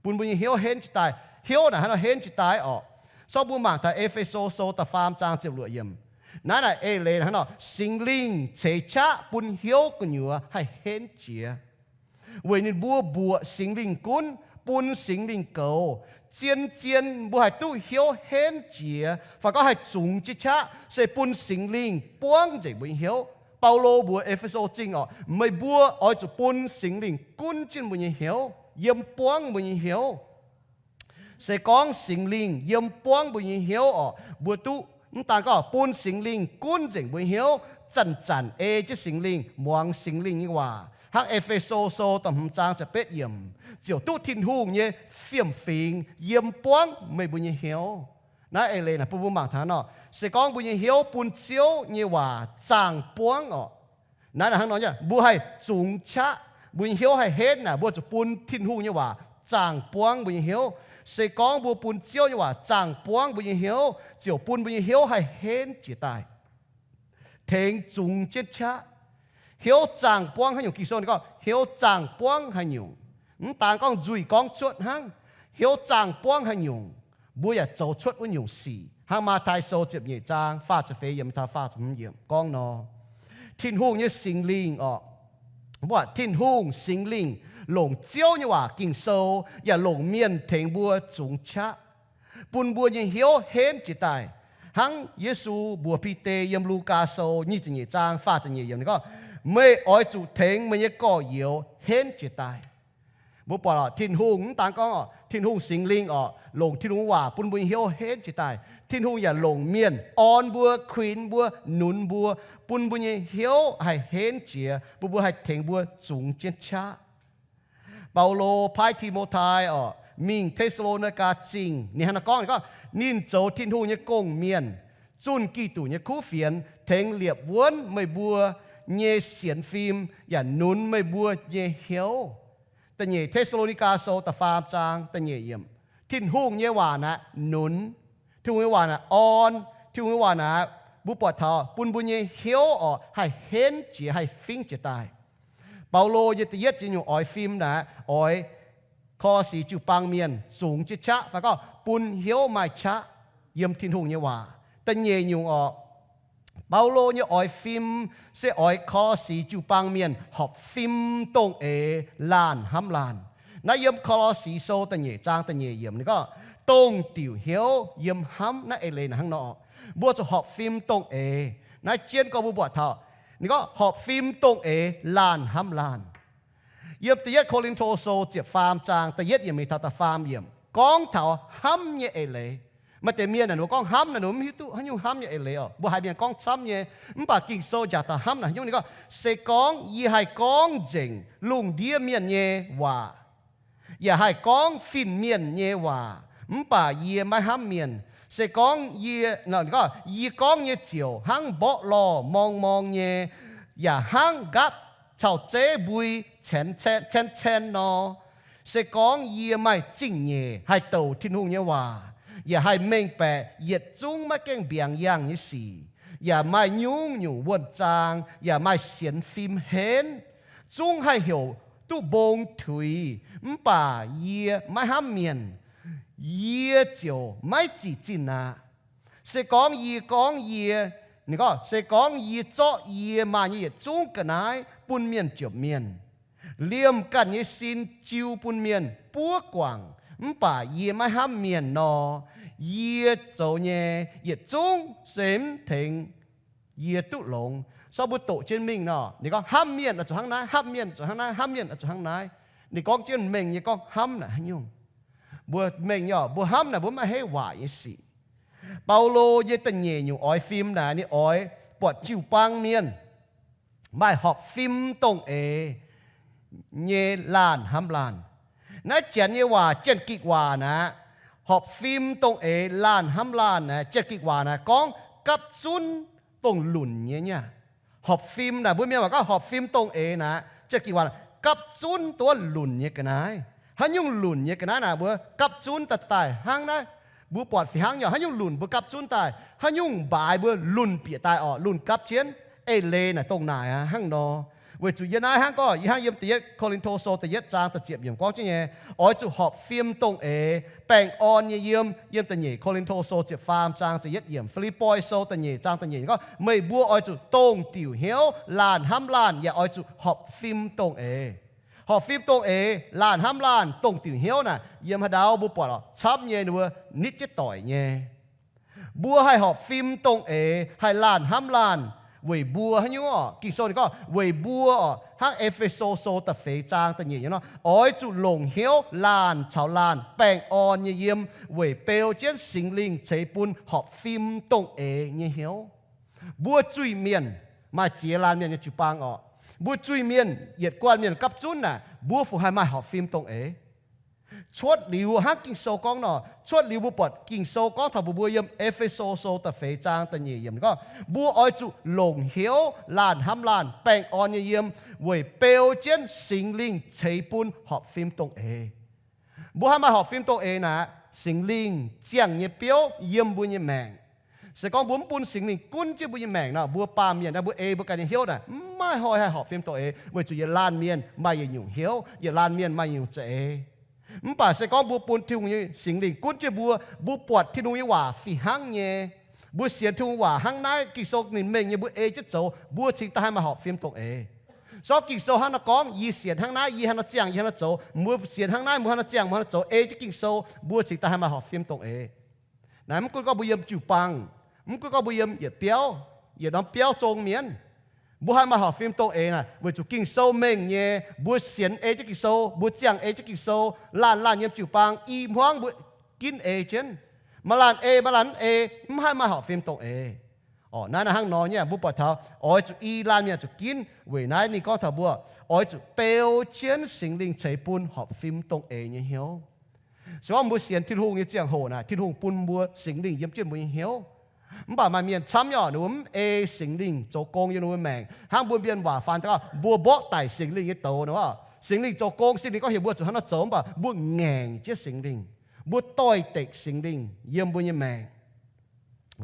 Bun mbuo nyei hnyouv henv jiex daaih. Hnyouv naaic hnangv nor henv jiex daaih orqc? Sorng mbuo mangc taux E^fe^so Sou da'faam zaang ziepc luoqc yiemc. Naaiv naaic eix leiz hnangv nor, Singx Lingh ceix qaqv bun hnyouv gu'nyuoz haih henv jiex, weic ninh mbuo mbuoqc Singx Lingh gunv, bun Singx Lingh goux. Zien-zien mbuo haih duqv hnyouv henv jiex fai gorngv haih zungx jienv qaqv se bun Singx Lingh buangv nzengc mbuo nyei hnyouv. Baulo mbuox E^fe^so Zingh orqc, meih mbuo oix zuqc bun Singx Lingh gunv jienv mbuo nyei hnyouv, yiem buangv mbuo nyei hnyouv. Se gorngv Singx Lingh yiem buangv mbuo nyei hnyouv orqc, mbuo duqv mv daan gorngv bun Singx Lingh gunv nzengc mbuo nyei hnyouv, zanc-zanc ei jienv Singx Lingh, muangx Singx Lingh nyei waac, hnangv E^fe^so Sou da'hmz zaang ziepc betv yiemc, ziouc duqv Tin-Hungh nyei fiem-fingx yiem buangv meih mbuo nyei hnyouv. Naaiv eix leiz naaic bun mbuo mangc taux nor, se gorngv mbuo nyei hnyouv bun Ziouv nyei waac zaangh buangv orqc, naaiv hnangv nor, mbuo haih zungx qaqv, mbuo nyei hnyouv haih henv naaic, mbuo zuqc bun Tin-Hungh nyei waac zaangh buangv mbuo nyei hnyouv. Se gorngv mbuo bun Ziouv nyei waac zaangh buangv mbuo nyei hnyouv, ziouc bun mbuo nyei hnyouv haih henv jiex daaih, tengx zungx jienv qaqv. Hnyouv zaangh buangv haaix nyungc? Ging-Sou ninh gorngv hnyouv zaangh buangv haaix nyungc? Mv daan gorngv nzuih gorngv cuotv hnangv. Hnyouv zaangh buangv haaix nyungc, mbuo yaac zoux cuotv wuov nyungc sic. Hnangv Matv^tai Sou ziepc nyeic zaang faah ziepc feix yiemc taux faah ziepc hmz yiemc gorngv nor, Tin-Hungh nyei Singx Lingh orqc, mbuo Tin-Hungh Singx Lingh longc Ziouv nyei waac Ging-Sou yaac longc mienh tengx mbuo zungx qaqv, bun mbuo nyei hnyouv henv jiex daaih. Hnangv Yesu mbuox Bide yiem Lugaa Sou nyic ziepc nyeic zaang faah ziepc nyeic yiemc ninh gorngv, meih oix zuqc tengx meih nyei gorx-youz henv jiex daaih. Mbuo buatc orqc, Tin-Hungh mv daan gorngv orqc, Tin-Hungh Singx Lingh orqc, longc Tin-Hungh waac bun mbuo nyei hnyouv henv jiex daaih. Tin-Hungh yaac longc mienh orn mbuo, kuinx mbuo, nunz mbuo, bun mbuo nyei hnyouv haih henv jiex, bun mbuo haih tengx mbuo zungx jienv qaqv. Baulo paaiv Ti^mo^tai orqc mingh Te^saa^lo^ni^gaa Zingh, ninh hnangv naaiv gorngv, ninh gorngv, ninh zoux Tin-Hungh nyei gong-mienh, zunh Giduc nyei kuv fienx, tengx liepc wuonv meih mbuo nyei sienx fim yaac nunz meih mbuo nyei hnyouv. Da'nyeic Te^saa^lo^ni^gaa Sou da'faam zaang da'nyeic yiemc. Tin-Hungh nyei waac naaic nunz. Tin-Hungh nyei waac naaic orn. Tin-Hungh nyei waac naaic, mbuo buatc taux bun mbuo nyei hnyouv orqc haih henv jiex, haih fingv jiex daaih. Baulo nyei da'yietv nyungc oix fim naaic, oix Ko^lo^si jiu-baang mienh zungx jienv qaqv fai gorngv bun hnyouv maaih qaqv yiem Tin-Hungh nyei waac. Da'nyeic nyungc orqc, Baulo nyei oix fim se oix Ko^lo^si jiu-baang mienh horpc fim dongh eix laanh hnamv laanh. Naaiv yiem Ko^lo^si Sou da'nyeic zaang da'nyeic yiemc ninh gorngv, dongh diuc hnyouv yiem hnamv. Naaiv eix leiz naaic hnangv nor, mbuo zuqc horpc fim dongh eix. Naaiv jienv gorngv mbuo buatc taux ninh gorngv horpc fim dongh eix laanh hnamv laanh. Yiem da'yietv Ko^lin^to Sou ziepc faam zaang da'yietv yiemc mingh taux da'faam yiemc gorngv taux hnamv nyei eix leiz. Maaih deix mienh naaic, ninh mbuo gorngv hnamv naaic, ninh mbuo mv hiuv duqv haaix nyungc hnamv nyei eix leiz orqc. Mbuo haiz mienh gorngv camv nyei, mv baac Ging-Sou njaaux taux hnamv naaic haaix nyungc. Ninh gorngv, se gorngv yie haih gorngv nzengc lungh ndiev mienh nyei waac, yaac haih gorngv fin-mienh nyei waac, mv baac yie maiv hnamv mienh. Se gorngv yie, gorngv, yie gorngv nyei ziouc hnangv mborqv lorh morng morng nyei, yaac hnangv nqaapv cau-zeiv mbui caen caen nor. Se gorngv yie maaih zingh nyeic haih douc Tin-Hungh nyei waac, yaac haih mengh baeqc yietc zungv maiv gaengh mbiaangx yangh nyei sic, yaac maaih nyungc-nyungc wuonh zaang, yaac maaih sienx fim henv, zungv haih heuc duqv mbong tuix, mv baac yie maiv hnamv mienh, yie ziouc maiv zic zinh aqv. Se gorngv yie gorngv yie, ninh gorngv, se gorngv yie zorqv yie maaih nyei yietc zungv ga'naaiv bun mienh jomc mienh, liemh ganh nyei sin jiu bun mienh buov guangc, mv baac yie maiv hnamv mienh nor, yie zoux nyei yietc zungv se mv tengx yie duqv longx. So mbuo doqc jienv mingh nor, ninh gorngv hnamv mienh oix zuqc hnangv naaiv, hnamv mienh oix zuqc hnangv naaiv, hnamv mienh oix zuqc hnangv naaiv. Ninh gorngv jienv mengh nyei gorngv hnamv naaic haaix nyungc. Mbuo mengh nyei oc, mbuo hnamv naaic mbuo maiv heiv waac nyei sic. Baulo nyei da'nyeic nyungc oix fim naaic ninh oix buatc jiu-baang mienh maaih horpc fim dongh eix nyei laanh hnamv laanh. Naaiv janx nyei waac, Janx-Gikc waac naaic, horpc fim dongh eix laanh hnamv laanh naaic, Janx-Gikc waac naaic gorngv gapv zunv dongh lunc nyei niaa. Horpc fim naaic mbuo mienh waac gorngv horpc fim dongh eix naaic, Janx-Gikc waac gapv zunv dongh lunc nyei ga'naaiv. Haaix nyungc lunc nyei ga'naaiv naaic mbuo gapv zunv daaih daaih hnangv naaiv. Mbuo buatc fih hnangv nyei, haaix nyungc lunc mbuo gapv zunv daaih, haaix nyungc mbaaix mbuo lunc bieqc daaih orqc, lunc gapv jienv. Eix leiz naaic dongh naaic aqv hnangv nor. Weic zuqc yie naaiv hnangv gorngv, yie hnangv yiem da'yietv Ko^lin^to Sou da'yietv zaang da'ziepc yiemc gorngv jienv nyei, oix zuqc horpc fim dongh eix, baengh orn nyei yiem. Yiem da'nyeic Ko^lin^to Sou ziepc faam zaang da'yietv yiemc, Fi^lipv^poi Sou da'nyeic zaang da'nyeic gorngv, meih mbuo oix zuqc dongh diuc hnyouv laanh hnamv laanh, yaac oix zuqc horpc fim dongh eix. Horpc fim dongh eix, laanh hnamv laanh, dongh diuc hnyouv naaic, yiem haaix ndau mbuo buatc camv nyei, ninh mbuo nitv jienv doic nyei. Mbuo haih horpc fim dongh eix, haih laanh hnamv laanh weic mbuo haaix nyungc orqc? Ging-Sou ninh gorngv weic mbuo orqc, hnangv E^fe^so Sou da'feix zaang da'nyeic nyei nor, oix zuqc longc hnyouv laanh caux laanh baengh orn nyei yiem, weic beu jienv Singx Lingh ceix bun horpc fim dongh eix nyei hnyouv. Mbuo zuiz-mienh maaih ziex laanh mienh nyei jiu-baang orqc. Mbuo zuiz-mienh yietc guanh mienh gapv zunv naaic, mbuo fungc haih maaih horpc fim dongh eix. Cuotv liuz hnangv Ging-Sou gorngv nor, cuotv liuz mbuo buatc Ging-Sou gorngv taux mbuox mbuo yiem E^fe^so Sou da'feix zaang da'nyeic yiemc gorngv, mbuo oix zuqc longc hnyouv laanh hnamv laanh baengh orn nyei yiem, weic beu jienv Singx Lingh ceix bun horpc fim dongh eix. Mbuo haih maaih horpc fim dongh eix naaic, Singx Lingh ziangh nyei biouv yiem mbuo nyei maengc. Se gorngv mbuo mv bun Singx Lingh gunv jienv mbuo nyei maengc nor, mbuo baamh mienh naaiv, mbuo ei mbuo ganh nyei hnyouv naaic, mv maaih hnoi haih horpc fim dongh eix, weic zuqc yietc laanh mienh maaih yietc nyungc hnyouv, yietc laanh mienh maaih yietc nyungc za'eix. Mv baac se gorngv mbuo bun Tin-Hungh nyei Singx Lingh gunv jienv mbuo, mbuo buatc Tin-Hungh nyei waac fih hnangv nyei, mbuo sienx Tin-Hungh waac hnangv naaiv Ging-Sou ninh mengh nyei, mbuo ei jienv zoux, mbuo cingx daaih haih maaih horpc fim dongh eix. Sortv Ging-Sou hnangv nor gorngv, yie sienx hnangv naaiv, yie hnangv nor ziangh, yie hnangv nor zoux, mbuo sienx hnangv naaiv, mbuo hnangv nor ziangh, mbuo hnangv nor zoux, ei jienv Ging-Sou, mbuo cingx daaih haih maaih horpc fim dongh eix. Naaiv mv gunv gorngv mbuo yiem jiu-baang, mv gunv gorngv mbuo yiem yietc biauv, yietc norm biauv zong mienh, mbuo haih maaih horpc fim dongh eix naaic, weic zuqc Ging-Sou mengh nyei, mbuo sienx ei jienv Ging-Sou, mbuo ziangh ei jienv Ging-Sou, laanh laanh yiem jiu-baang i hmuangv mbuo ginv ei jienv. Maaih laanh ei, maaih laanh mv ei, mv haih maaih horpc fim dongh eix. Orqc, naaiv naaiv hnangv nor nyei, mbuo buatc taux oix zuqc i laanh mienh zuqc ginv. Weic naaiv ninh gorngv taux mbuo oix zuqc beu jienv Singx Lingh ceix bun horpc fim dongh eix nyei hnyouv. Se gorngv mbuo sienx Tin-Hungh nyei ziangh hoc naaic, Tin-Hungh bun mbuo Singx Lingh yiem jienv mbuo nyei hnyouv. Mv baac maaih mienh camv nyei, ninh mbuo mv ei Singx Lingh zoux gong yiem ninh mbuo maengc. Hnangv mbuo mienh waac faanh gorngv, mbuo mborqv daic Singx Lingh nyei douz nor, Singx Lingh zoux gong, Singx Lingh gorngv heuc mbuo zuqc hnangv nor zoux, mv baac mbuo ngaengc jienv Singx Lingh, mbuo doix-dekc Singx Lingh yiem mbuo nyei maengc.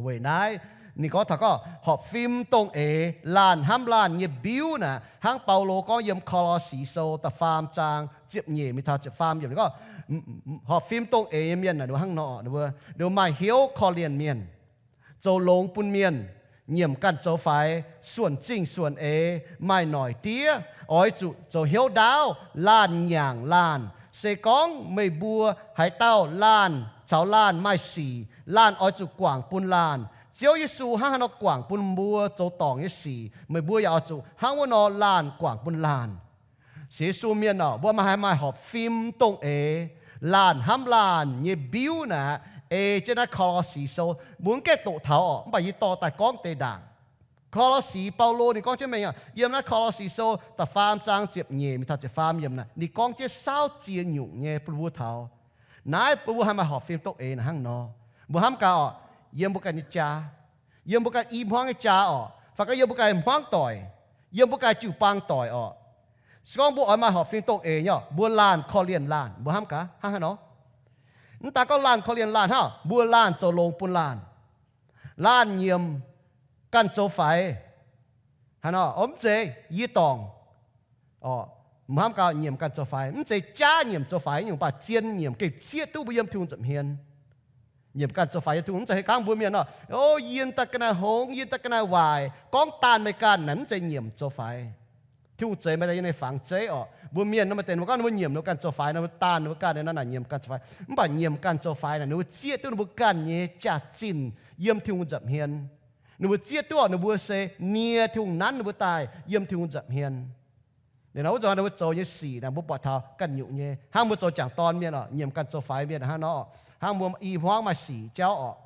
Weic naaiv ninh gorngv taux gorngv horpc fim dongh eix, laanh hnamv laanh nyei mbiuv naaic, hnangv Baulo gorngv yiem Ko^lo^si Sou da'faam zaang ziepc nyeic mingh taux ziepc faam yiemc gorngv, horpc fim dongh eix nyei mienh naaic ninh mbuo hnangv nor, ninh mbuo maaih hnyouv korv-lienh mienh, zoux longx bun mienh, nyiemc ganh zoux faix, suonc zingh suonc eix, maaih noic diev, oix zuqc zoux hnyouv ndaauv, laanh nyaangc laanh. Se gorngv meih mbuo haaix dauh laanh caux laanh maaih sic, laanh oix zuqc guangc bun laanh. Ziouv Yesu hnangv haaix nor guangc bun mbuo zoux dorngc nyei sic, meih mbuo yaac oix zuqc hnangv wuov nor laanh guangc bun laanh. Sienx Yesu mienh orqc, mbuo maaih haih maaih horpc fim dongh eix, laanh hnamv laanh nyei mbiuv naaic, ei jienv naaiv Ko^lo^si Sou. Mbuo mv gaengh doqc taux orqc, mv baac yie dorh daaih gorngv deix ndaangc. Ko^lo^si, Baulo ninh gorngv jienv mengh orqc, yiem naaiv Ko^lo^si Sou da'faam zaang ziepc nyeic mingh taux ziepc faam yiemc naaic, ninh gorngv jienv saauv ziex nyungc nyei bun mbuo taux. Naaiv bun mbuo haih maaih horpc fim dongh eix naaic hnangv nor. Mbuo hnamv gaax orqc, yiem mbuo ganh nyei jaa, yiem mbuo ganh i hmuangv nyei jaa orqc, fai gorngv yiem mbuo ganh hmuangv doic, yiem mbuo ganh jiu-baang doic orqc. Se gorngv mbuo oix maaih horpc fim dongh eix nyei orqc, mbuo laanh korv-lienh laanh, mbuo hnamv gaax hnangv haaix nor. Mv daaih gorngv laanh korv-lienh laanh hnangv, mbuo laanh zoux longx bun laanh, laanh nyiemc ganh zoux faix. Haaix nor? Mv zeiz, yie dorngc orqc, Mbuo hnamv gau, nyiemc ganh zoux faix mv zeiz jaav nyiemc zoux faix nyungc, mv baac zien nyiemc gengh zieqv duqv mbuo yiem Tin-Hungh nza'hmien. Nyiemc ganh zoux faix yiem Tin-Hungh mv zeiz hei gorngv mbuo mienh nor, o, yie daaih ga'naaiv hngongx, yie daaih ga'naaiv waaic, gorngv daanh meih ganh naaic mv zeiz nyiemc zoux faix. Tin-Hungh zeix meih daaih yiem ninh fangx zeiv orqc. Mbuo mienh nor maaih deix ninh mbuo gorngv ninh mbuo nyiemc ninh mbuo ganh zoux faix, ninh mbuo daanh ninh mbuo ganh, naaic nyiemc ganh zoux faix. Mv baac nyiemc ganh zoux faix naaic ninh mbuo zieqv duqv ninh mbuo ganh nyei jaax-zinh yiem Tin-Hungh nza'hmien. Ninh mbuo zieqv duqv orqc, ninh mbuo se nie Tin-Hungh nanv ninh mbuo daaih yiem Tin-Hungh nza'hmien. Liuz nor wuov zanc ninh mbuo zoux nyei sic naaic mbuo buatc taux ganh nyungc nyei. Hnangv mbuo zoux jangc dorn mienh orqc, nyiemc ganh zoux faix mienh hnangv nor, hnangv mbuo i hmuangv maaih sic jauv orqc,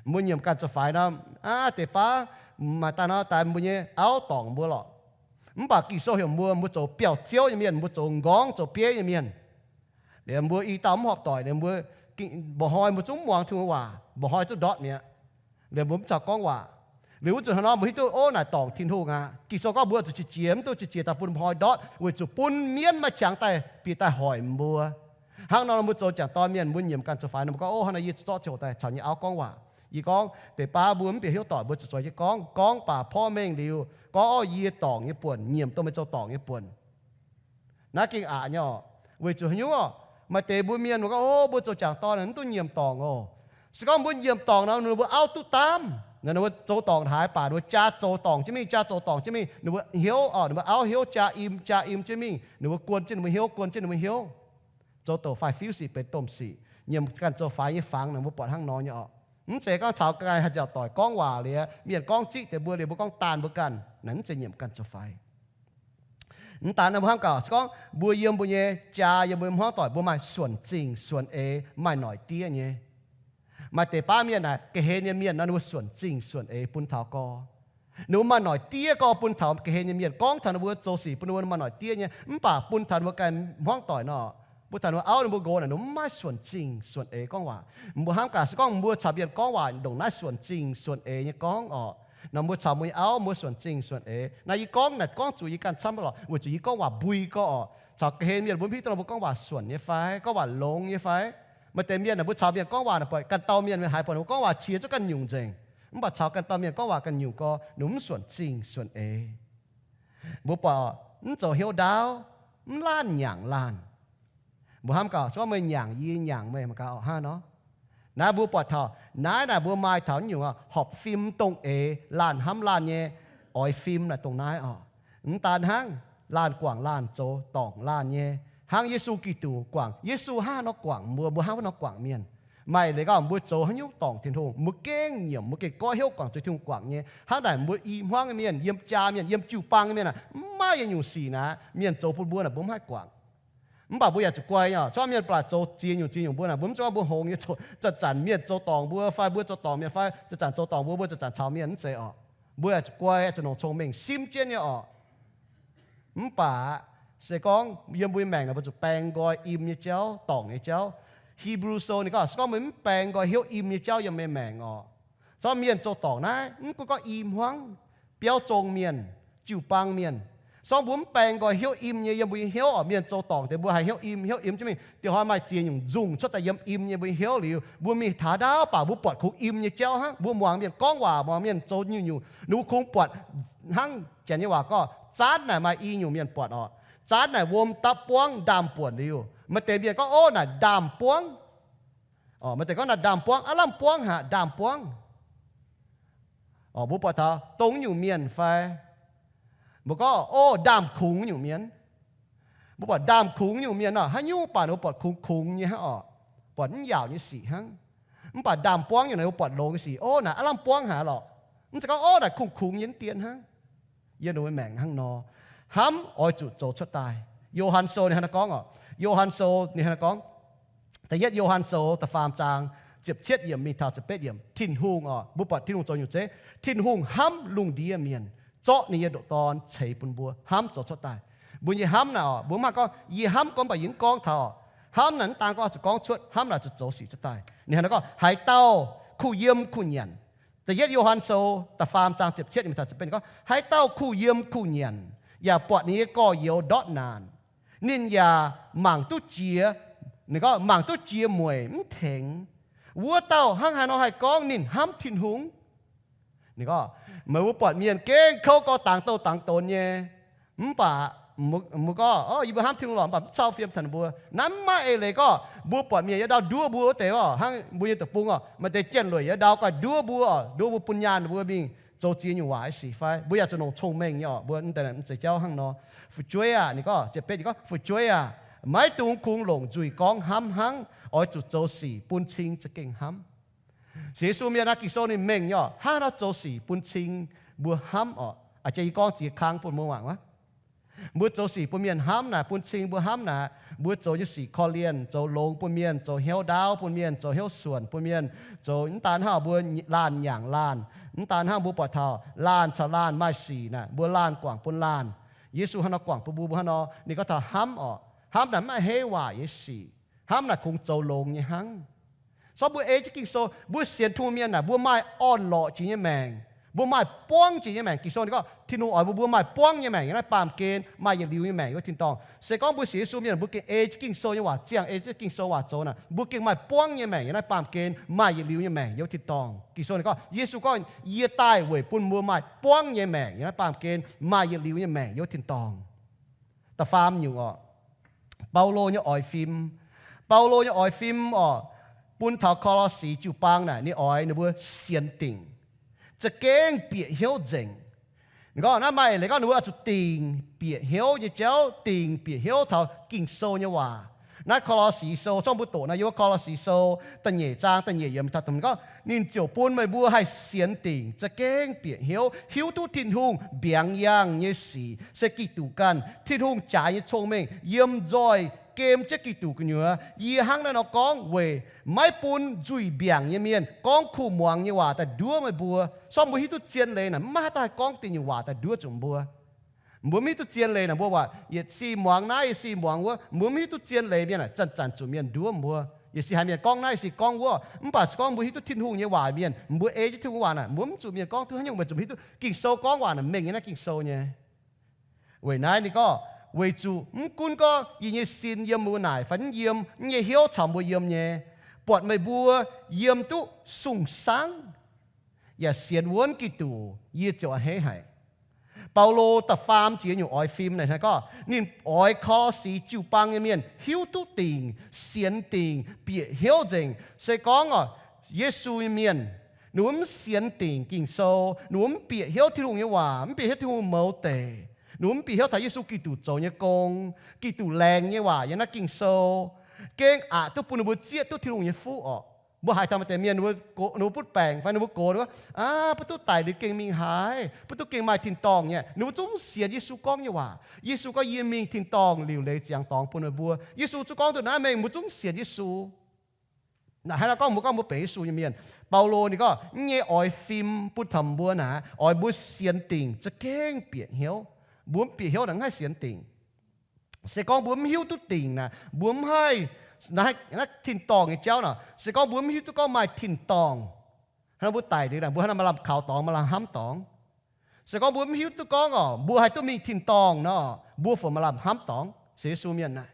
mbuo nyiemc ganh zoux faix nor, aav, deix baav maaih daaih nor daaih mbuo nyei auv dorngc mbuo lorqc. Mv baac Ging-Sou heuc mbuo, mbuo zoux biauv-ziouv nyei mienh, mbuo zoux nqorngv zoux bieiv nyei mienh. Liuz mbuo i dauh mv horpc doic, liuz mbuo mba'hnoi mbuo zungv mv muangx Tin-Hungh waac, mba'hnoi zungv ndortv mi'aqv. Liuz mbuo mv caux gorngv waac. Liuz wuov zanc hnangv nor mbuo hiuv duqv, o, naaic dorngc Tin-Hungh aqv. Ging-Sou gorngv mbuo zuqc qiex jiez, mv duqv qiex jiez daaih bun mba'hnoi ndortv, weic zuqc bun mienv maaih qangx daaih bieqc daaih hoic mbuo. Hnangv nor mbuo zoux jangc dorn mienh, mbuo nyiemc ganh zoux faix nor, mbuo gorngv, o, hnangv naaiv yie zorqv ziouc daaih caux nyei auv gorngv waac. Yie gorngv deix baav mbuo mv bieqc hnyouv doic, mbuo zuqc zoux nyei gorngv, gorngv baac porv mengh liuz gorngv, o, yie dorngc nyei buonc, nyiemc dongh meih zoux dorngc nyei buonc. Naaiv gengh aqc nyei orqc. Weic zuqc haaix nyungc orqc? Maaih deix mbuo mienh mbuo gorngv, o, mbuo zoux jangc dorn mv duqv nyiemc dorngc oc. Se gorngv mbuo nyiemc dorngc nor, ninh mbuo auv duqv daamv. Ninh mbuo zoux dorngc haaix baac ninh mbuo jaa zoux dorngc jienv mingh, jaa zoux dorngc jienv mingh, ninh mbuo hnyouv, ninh mbuo auv hnyouv jaa im, jaa im jienv mingh, ninh mbuo guon jienv ninh mbuo hnyouv, guon jienv ninh mbuo hnyouv. Zoux douc faix-fiuv sic benx domh sic. Nyiemc ganh zoux faix nyei fangx naaic mbuo buatc hnangv nor nyei orqc. Mv zeiz gorngv caux ganh haih nziaauc doic gorngv waac liuz, mienh gorngv ziqv deix mbuo liuz mbuo gorngv daanh mbuo ganh, naaic mv zeiz nyiemc ganh zoux faix. Mv daan mbuo hnamv gaax, se gorngv mbuo yiem mbuo nyei jaa, yiem mbuo nyei hmuangv doic, mbuo maaih suonc zingh suonc eix, maaih noic diev nyei. Maaih deix baav mienh naaic, ga'hlen nyei mienh nor, ninh mbuo suonc zingh suonc eix bun taux gorx. Ninh mbuo maaih noic diev gorx bun taux ga'hlen nyei mienh, gorngv taux ninh mbuo zoux sic bun ninh mbuo maaih noic diev nyei, mv baac bun taux ninh mbuo ganh hmuangv doic nor, bun taux ninh mbuo auv ninh mbuo nqox naaic, ninh mbuo mv maaih suonc zingh suonc eix gorngv waac. Mbuo hnamv gaax, se gorngv mbuo caux mienh gorngv waac ndongc naaiv suonc zingh suonc eix nyei gorngv orqc, nor mbuo caux mbuo nyei auv mbuo suonc zingh suonc eix. Naaiv yie gorngv naaic gorngv zuqc yie ganh camv lorqc, weic zuqc yie gorngv waac mbui gorx orqc. Caux ga'hlen mienh mbuo mv hiuv duqv nor mbuo gorngv waac suonc nyei fai, gorngv waac longx nyei fai. Maaih deix mienh naaic mbuo caux mienh gorngv waac naaic buatc ganh dauh mienh haiz buatc ninh mbuo gorngv waac qiex zungv ganh nyungc nzengc. Mv baac caux ganh dauh mienh gorngv waac ganh nyungc gorx, ninh mbuo mv suonc zingh suonc eix. Mbuo buatc mv zoux hnyouv ndaauv, mv laanh nyaangc laanh. Mbuo hnamv gaax, se gorngv meih nyaangc yie, yie nyaangc meih, mangc gaax orqc, hnangv nor. Naaiv mbuo buatc taux naaiv naaic mbuo maaih taux nyungc horpc fim dongh eix, laanh hnamv laanh nyei oix fim naaic dongh naaiv orqc. Mv daan hnangv, laanh guangc laanh, zoux dorngc laanh nyei. Hnangv Yesu Giduc guangc, Yesu hnangv haaix nor guangc mbuo, mbuo hnangv haaix nor guangc mienh. Maaih leiz gorngv mbuo zoux haaix nyungc dorngc Tin-Hungh, mbuo gengh nyiemc, mbuo gengh goiv hnyouv guangc zuiz Tin-Hungh guangc nyei. Hnangv naaic mbuo i hmuangv nyei mienh, yiem jaa mienh, yiem jiu-baang nyei mienh naaic, mv maaih yietc nyungc sic naaic mienh zoux bun mbuo naaic mbuo mv haih guangc. Mv baac mbuo yaac zuqc guai nyei orqc. Gorngv mienh baac zoux ziex nyungc ziex nyungc mbuo naaic, mbuo mv zeiz gorngv mbuo hngongx nyei, zanc-zanc mienh zoux dorngc mbuo fai mbuo zoux dorngc mienh fai zanc-zanc zoux dorngc mbuo, mbuo zanc-zanc caux mienh, mv zeiz orqc. Mbuo yaac zuqc guai, zuqc nongc cong-mengh simv jienv nyei orqc. Mv baac se gorngv yiem mbuo nyei maengc naaic mbuo zuqc baeng nqoi im nyei jauv, dorngc nyei jauv. Hipv^lu Sou ninh gorngv, se gorngv meih mv baeng nqoi hnyouv im nyei jauv yiem meih maengc orqc, se gorngv mienh zoux dorngc naaiv, mv gunv gorngv i hmuangv, biauv zong mienh, jiu-baang mienh, se gorngv mbuo mv baeng nqoi hnyouv im nyei yiem mbuo nyei hnyouv orqc, mienh zoux dorngc deix mbuo haih hnyouv im, hnyouv im jienv mingh. Dieh hnoi maaih ziex nyungc nzungh cuotv daaih yiem im nyei mbuo nyei hnyouv liuz, mbuo mingh taux ndaauv baac mbuo buatc kungx im nyei jauv hnangv. Mbuo muangx mienh gorngv waac, muangx mienh zoux nyungc-nyungc, ninh mbuo kungx buatc hnangv janx nyei waac gorngv, zaanv naaic maaih i nyungc mienh buatc orqc. Zaanv naaic wuom dapv buangv ndaamv-buonc liuz, maaih deix mienh gorngv, ov, naaic ndaamv-buangv. Orqc, maaih deix gorngv naaic ndaamv-buangv, aav lamh buangv haic, ndaamv-buangv. Orqc, mbuo buatc taux dongh nyungc mienh fai mbuo gorngv, ov, ndaamv-kungx nyungc mienh. Mbuo buatc ndaamv-kungx nyungc mienh nor, haaix nyungc baac ninh mbuo buatc kungx kungx nyei hnangv orqc, buatc mv yaauc nyei sic hnangv. Mv baac ndaamv-buangv nyungc naaic mbuo buatc longx nyei sic, ov, naaic aav lamh buangv haic lorqc. Mv zeiz gorngv, ov, naaic kungx kungx nyei mv dien hnangv. Yiem ninh mbuo maengc hnangv nor, hnamv oix zuqc zoux cuotv daaih. Yo^han Sou ninh hnangv naaiv gorngv orqc. Yo^han Sou ninh hnangv naaiv gorngv, da'yietv Yo^han Sou da'faam zaang ziepc cietv yiemc mingh taux ziepc betv yiemc, Tin-Hungh orqc, mbuo buatc Tin-Hungh zoux nyungc zeiv. Tin-Hungh hnamv lungh ndiev mienh, zorqv ninh nyei ndoqc Dorn ceix bun mbuo, hnamv zoux cuotv daaih. Mbuo nyei hnamv naaic orqc, mbuo mv maaih gorngv yie hnamv gorngv mv baac yie mv gorngv taux orqc. Hnamv naaic mv daan gorngv zuqc gorngv cuotv, hnamv naaic zuqc zoux sic cuotv daaih. Ninh hnangv naaiv gorngv, haaix dauh kuh yiem kuh nyanc, da'yietv Yo^han Sou da'faam zaang ziepc cietv yiemc taux ziepc betv yiemc gorngv, haaix dauh kuh yiem kuh nyanc yaac buatc ninh nyei gorx-youz ndortv naanc, ninh yaac mangc duqv jiex, ninh gorngv mangc duqv jiex mueic mv tengx, wuov dauh hnangv haaix nor haih gorngv ninh hnamv Tin-Hungh? Ninh gorngv, meih mbuo buatc mienh gengh kouv gorx dangx douh dangx donx nyei, mv baac Mbuo gorngv, O, yie mbuo hnamv Tin-Hungh lorqc, mv baac mv cau fiem taux ninh mbuo. Naaiv mv maaih eix leiz gorngv mbuo buatc mienh yiem ndau nduov mbuo wuov deix oc, hnangv mbuo nyei deic-bung oc, maaih deix jien-lueic yiem ndau ganh nduov mbuo oc, nduov mbuo bun nyaanh ninh mbuo mingh zoux ziex nyungc waac nyei sic fai? Mbuo yaac zuqc longc cong-mengh nyei oc. Mbuo deix mv zeiz jauv hnangv nor. Fu'jueiv aah, ninh gorngv, ziepc betv, ninh gorngv, Fu'jueiv aah, maiv dungx kungx longc nzuih gorngv hnamv hnangv, oix zuqc zoux sic bun cing za'gengh hnamv. Sienx Yesu mienh naaiv, Ging-Sou ninh mengh nyei oc, hnangv haaix nor zoux sic bun cing mbuo hnamv oc. A'jang yie gorngv ziex kang bun mbuo mangc wuov. Mbuo zoux sic bun mienh hnamv naaic, bun cing mbuo hnamv naaic, mbuo zoux nyei sic korv-lienh, zoux longx bun mienh, zoux hnyouv ndaauv bun mienh, zoux hnyouv suonc bun mienh, zoux mv daan hnangv mbuo laanh nyaangc laanh, mv daan hnangv mbuo buatc taux laanh caux laanh maaih sic naaic, mbuo laanh guangc bun laanh. Yesu hnangv nor guangc bun mbuo, mbuo hnangv nor. Ninh gorngv taux hnamv oc, hnamv naaic mv maaih heiv waac nyei sic. Hnamv naaic kungx zoux longx nyei hnangv. Sortv mbuo ei jienv Ging-Sou, mbuo sienx Tin-Hungh mienh naaic, mbuo maaih orn-lorqc jiex nyei maengc. Mbuo maaih buangv jiex nyei maengc. Ging-Sou ninh gorngv Tin-Hungh oix mbuo, mbuo maaih buangv nyei maengc yiem naaiv baamh gen, maaih yietc liuz nyei maengc yiem wuov tin-dorngh. Se gorngv mbuo sienx Yesu mienh, mbuo gengh ei jienv Ging-Sou nyei waac ziangh, ei jienv Ging-Sou waac zoux naaic, mbuo gengh maaih buangv nyei maengc yiem naaiv baamh gen, maaih yietc liuz nyei maengc yiem wuov tin-dorngh. Ging-Sou ninh gorngv, Yesu gorngv, Yie daaih weic bun mbuo maaih buangv nyei maengc yiem naaiv baamh gen, maaih yietc liuz nyei maengc yiem wuov tin-dorngh. Da'faam nyungc oc, Baulo nyei oix fim. Baulo nyei oix fim oc, bun taux Ko^lo^si jiu-baang naaic, ninh oix ninh mbuo sienx dingc, za'gengh bieqc hnyouv nzengc. Ninh gorngv naaiv maaih eix leiz gorngv ninh mbuo oix zuqc dingc bieqc hnyouv nyei jauv, dingc bieqc hnyouv taux Ging-Sou nyei waac. Naaiv Ko^lo^si Sou, zorqv mbuo doqc naaiv yiem Ko^lo^si Sou da'nyeic zaang da'nyeic yiemc taux da'hmz gorngv, Ninh ziouc bun meih mbuo haih sienx dingc, za'gengh bieqc hnyouv, hiuv duqv Tin-Hungh mbiaangx yangh nyei sic se Giduc ganh, Tin-Hungh jaaix nyei cong-mengh yiem nzoih gem jienv Giduc gu'nyuoz. Yie hnangv naaiv nor gorngv weic maiv bun nzuih mbiaangc nyei mienh gorngv kuh muangx nyei waac daaih nduov meih mbuo. Sortv mbuo hiuv duqv zien leiz naaic, mv maaih haaix dauh haih gorngv dingc nyungc waac daaih nduov zuqc mbuo. Mbuo mv hiuv duqv zien leiz naaic, mbuo waac yietc si muangx naaiv, yietc si muangx wuov. Mbuo mv hiuv duqv zien leiz mienh aah, zanc-zanc zuqc mienh nduov mbuo. Yietc si haiz mienh gorngv naaiv, yietc si gorngv wuov. Mv baac se gorngv mbuo hiuv duqv Tin-Hungh nyei waac mienh, mbuo ei jienv Tin-Hungh waac naaic, mbuo mv zuqc mienh gorngv duqv haaix nyungc, mbuo zuqc hiuv duqv Ging-Sou gorngv waac naaic mengh nyei naaiv Ging-Sou nyei. Weic naaiv ninh gorngv, weic zuqc mv gunv gorngv yie nyei sin yiem mbuo naaic fai mv yiem, yie nyei hnyouv caux mbuo yiem nyei, buatc meih mbuo yiem duqv sung-sangv yaac sienx wuonv Giduc, yie ziouc a'hneiv haic. Baulo da'faam jiex nyungc oix fim naaic hnangv gorngv ninh oix Ko^lo^si jiu-baang nyei mienh hiuv duqv dingc, sienx dingc, bieqc hnyouv nzengc. Se gorngv oc, Yesu nyei mienh, ninh mbuo mv sienx dingc Ging-Sou, ninh mbuo mv bieqc hnyouv Tin-Hungh nyei waac, mv bieqc hnyouv Tin-Hungh mouz deic, ninh mbuo mv bieqc hnyouv taux Yesu Giduc zoux nyei gong, Giduc laengz nyei waac yiem naaiv Ging-Sou, gengh aqc duqv bun ninh mbuo zieqv duqv Tin-Hungh nyei fuqv orqc. Mbuo haiz taux maaih deix mienh, ninh mbuo butv baengc fai ninh mbuo gox, ninh mbuo, Aav, mbuo duqv daic liuz gengh mingh haaix? Mbuo duqv gengh maaih tin-dorngh nyei. Ninh mbuo zungv mv sienx Yesu gorngv nyei waac. Yesu gorngv, Yie mingh tin-dorngh liuc leiz ziangx dorngx bun meih mbuo. Yesu zungv gorngv duqv naaiv mengh, mbuo zungv mv sienx Yesu. Naaic hnangv nor gorngv, mbuo gorngv mbuo benx Yesu nyei mienh. Baulo ninh gorngv, Mv nyei oix fim bun taux mbuo naaic, oix mbuo sienx dingc za'gengh bieqc hnyouv. Mbuo mv bieqc hnyouv naaic mv haih sienx dingc. Se gorngv mbuo mv hiuv duqv dingc naaic, mbuo mv haih, naaiv tin-dorngh nyei jauv naaic, se gorngv mbuo mv hiuv duqv gorngv maaih tin-dorngh, hnangv mbuo daic liuz naaic, mbuo hnangv nor maaih lamh kaux dorngx, maaih lamh hnamv dorngx. Se gorngv mbuo mv hiuv duqv gorngv oc, mbuo haih duqv mingh tin-dorngh nor, mbuo fungc maaih lamh hnamv dorngx sienx Yesu mienh naaic.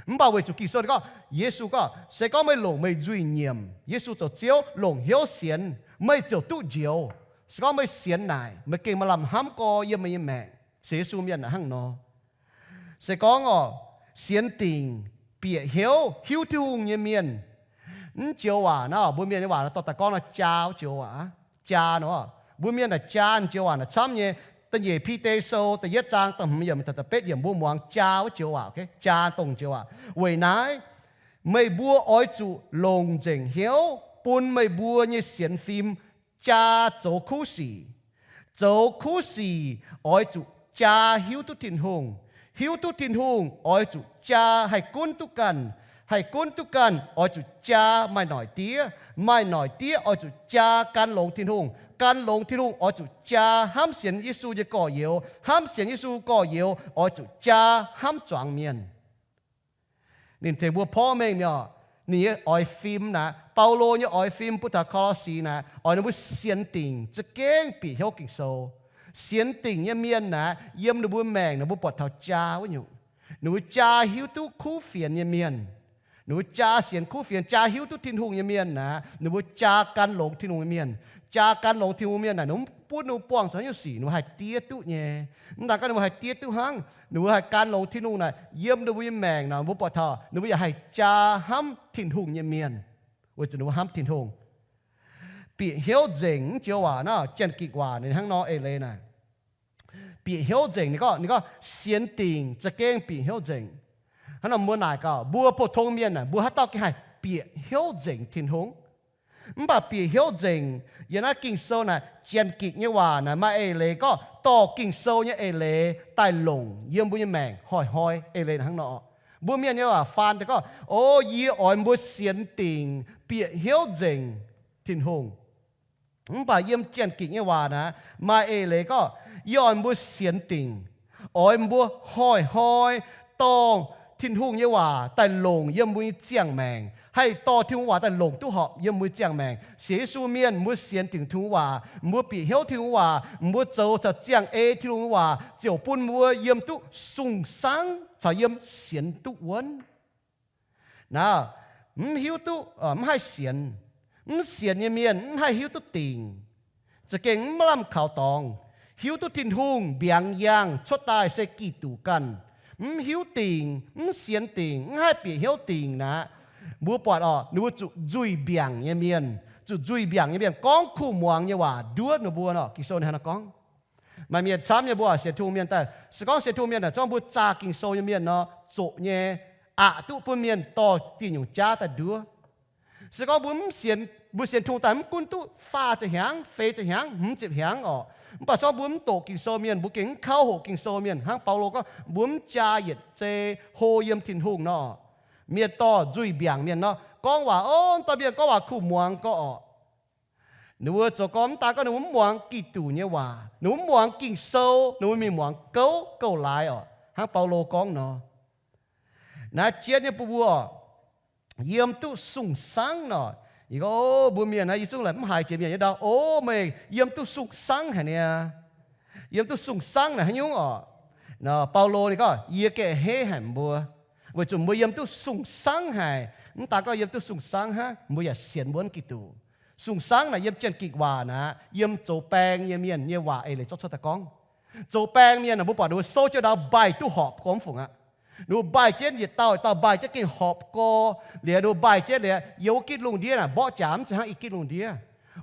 Mv baac weic zuqc Ging-Sou gorngv, Yesu gorngv, Se gorngv meih longc meih nzuih nyiemc Yesu zoux Ziouv, longc hnyouv sienx, meih ziouc duqv njoux. Se gorngv meih sienx naaic, meih gengh maaih lamh hnamv gorx yiem meih nyei maengc. Sienx Yesu mienh naaic hnangv nor. Se gorngv oc, sienx dingc, bieqc hnyouv, hiuv Tin-Hungh nyei mienh, mv joux waac naaiv, mbuo mienh nyei waac naaiv dorh daaih gorngv naaiv jaa wuov joux waac, jaa nor. Mbuo mienh naaic jaa joux waac naaic camv nyei. Da'nyeic Bide Sou da'yietv zaang da'hmz yiemc taux da'betv yiemc mbuo muangx jaa wuov joux waac, jaa dongh joux waac. Weic naaiv, meih mbuo oix zuqc longc nzengc hnyouv bun meih mbuo nyei sienx fim jaa zoux kuv sic. Zoux kuv sic oix zuqc jaa hiuv duqv Tin-Hungh. Hiuv duqv Tin-Hungh oix zuqc jaa haih gunv duqv ganh. Haih gunv duqv ganh oix zuqc jaa maaih noic diev. Maaih noic diev oix zuqc jaa gan longx Tin-Hungh. Gan longx Tin-Hungh oix zuqc jaa hnamv sienx Yesu nyei gorx-youz. Hnamv sienx Yesu gorx-youz oix zuqc jaa hnamv zuangx mienh. Ninh tengx mbuo porv mengh mi'aqv. Ninh nyei oix fim naaic, Baulo nyei oix fim bun taux Ko^lo^si naaic, oix ninh mbuo sienx dingc za'gengh bieqc hnyouv Ging-Sou. Sienx dingc nyei mienh naaic, yiem ninh mbuo maengc ninh mbuo buatc taux jaa wuov nyungc. Ninh mbuo jaa hiuv duqv kuv fienx nyei mienh. Ninh mbuo jaa sienx kuv fienx, jaa hiuv duqv Tin-Hungh nyei mienh naaic, ninh mbuo jaa gan longx Tin-Hungh nyei mienh. Jaa gan longx Tin-Hungh mienh naaic, ninh mbuo mv bun ninh mbuo buangh zuqc haaix nyungc sic, ninh mbuo haih diev duqv nyei. Mv daan gorngv ninh mbuo haih diev duqv hnangv, ninh mbuo haih gan longx Tin-Hungh naaic, yiem ninh mbuo nyei maengc naaic, mbuo buatc taux ninh mbuo yaac haih jaa hnamv Tin-Hungh nyei mienh, weic zuqc ninh mbuo hnamv Tin-Hungh. Bieqc hnyouv nzengc, mv joux waac naaiv Janx-Gikc waac ninh hnangv nor eix leiz naaic. Bieqc hnyouv nzengc, ninh gorngv, ninh gorngv sienx dingc za'gengh bieqc hnyouv nzengc. Hnangv nor mbuo naaic gaax, mbuo pou-tong mienh naaic, mbuo haaix dauh gengh haih bieqc hnyouv nzengc Tin-Hungh? Mv baac bieqc hnyouv nzengc, yiem naaiv Ging-Sou naaic, Janx-Gikc nyei waac naaic maaih eix leiz gorngv dorh Ging-Sou nyei eix leiz daaih longc yiem mbuo nyei maengc hnoi-hnoi. Eix leiz hnangv nor, mbuo mienh nyei waac faan deix gorngv, o, yie oix mbuo sienx dingc bieqc hnyouv nzengc Tin-Hungh. Mv baac yiem Janx-Gikc nyei waac naaic maaih eix leiz gorngv, yie oix mbuo sienx dingc, oix mbuo hnoi-hnoi dorh Tin-Hungh nyei waac daaih longc yiem mbuo nyei ziangh maengc, haih dorh Tin-Hungh waac daaih longc duqv horpc yiem mbuo nyei ziangh maengc. Sienx Yesu mienh, mbuo sienx dingc Tin-Hungh waac, mbuo bieqc hnyouv Tin-Hungh waac, mbuo zoux caux ziangh ei Tin-Hungh waac, ziouc bun mbuo yiem duqv sung-sangv caux yiem sienx duqv wuonv. Naaiv, mv hiuv duqv, mv haih sienx. Mv sienx nyei mienh mv haih hiuv duqv dingc, za'gengh mv lamh kaux dorngx. Hiuv duqv Tin-Hungh mbiaangx yangh cuotv daaih se Giduc ganh. Mv hiuv dingc, mv sienx dingc, mv haih bieqc hnyouv dingc naaic, mbuo buatc oc, ninh mbuo zuqc nzuih mbiaangc nyei mienh, zuqc nzuih mbiaangc nyei mienh gorngv kuh muangx nyei waac nduov ninh mbuo nor. Ging-Sou ninh hnangv naaiv gorngv. Maaih mienh camv nyei mbuo sienx Tin-Hungh mienh daaih, se gorngv sienx Tin-Hungh mienh naaic, zorngv mbuo zaah Ging-Sou nyei mienh nor, zoqc nyei, aqc duqv bun mienh dorh dieh nyungc jaav daaih nduov. Se gorngv mbuo mv sienx, mbuo sienx Tin-Hungh daaih mv gunv duqv faah ziepc hnyangx, feix ziepc hnyangx, hmz ziepc hnyangx oc, mv baac zorngv mbuo mv doqc Ging-Sou mienh, mbuo gengh mv kauv hoqc Ging-Sou mienh, hnangv Baulo gorngv, mbuo mv jaa yietc zei hlo yiem Tin-Hungh nor, mienh dorh nzuih mbiaangc mienh nor, gorngv waac, o, dauh mienh gorngv waac kuh muangx gorx oc. Ninh mbuo zoux gorngv mv daan gorngv ninh mbuo mv muangx Giduc nyei waac, ninh mbuo mv muangx Ging-Sou, ninh mbuo mingh muangx gouv gouv-laaix oc, hnangv Baulo gorngv nor. Naaiv jienv nyei bun mbuo oc, yiem duqv sung-sangv nor. Yie gorngv, o, mbuo mienh naaiv, yie zungv laaic mv haiz jiex mienh nyei ndau, o, meih yiem duqv sung-sangv haic niaa. Yiem duqv sung-sangv naaic haaix nyungc oc? Nor Baulo ninh gorngv, yie gengh a'hneiv haic mbuo, weic zuqc mbuo yiem duqv sung-sangv haic. Mv daan gorngv yiem duqv sung-sangv hnangv, mbuo yaac sienx wuonv Giduc. Sung-sangv naaic yiem Janx-Gikc waac naaic, yiem zoux baeng nyei mienh nyei waac eix leiz zorqv cuotv daaih gorngv. Zoux baeng mienh naaic, mbuo buatc ninh mbuo souv jienv ndau mbaih duqv horpc gormx fungc aqv. Ninh mbuo mbaih jienv yietc dauh yietc dauh mbaih jienv gengh horpc gorx. Liuz ninh mbuo mbaih jienv liuz, yiem wuov gitv lungh ndiev naaic mborqv jaax mv zeiz hnangv i gitv lungh ndiev.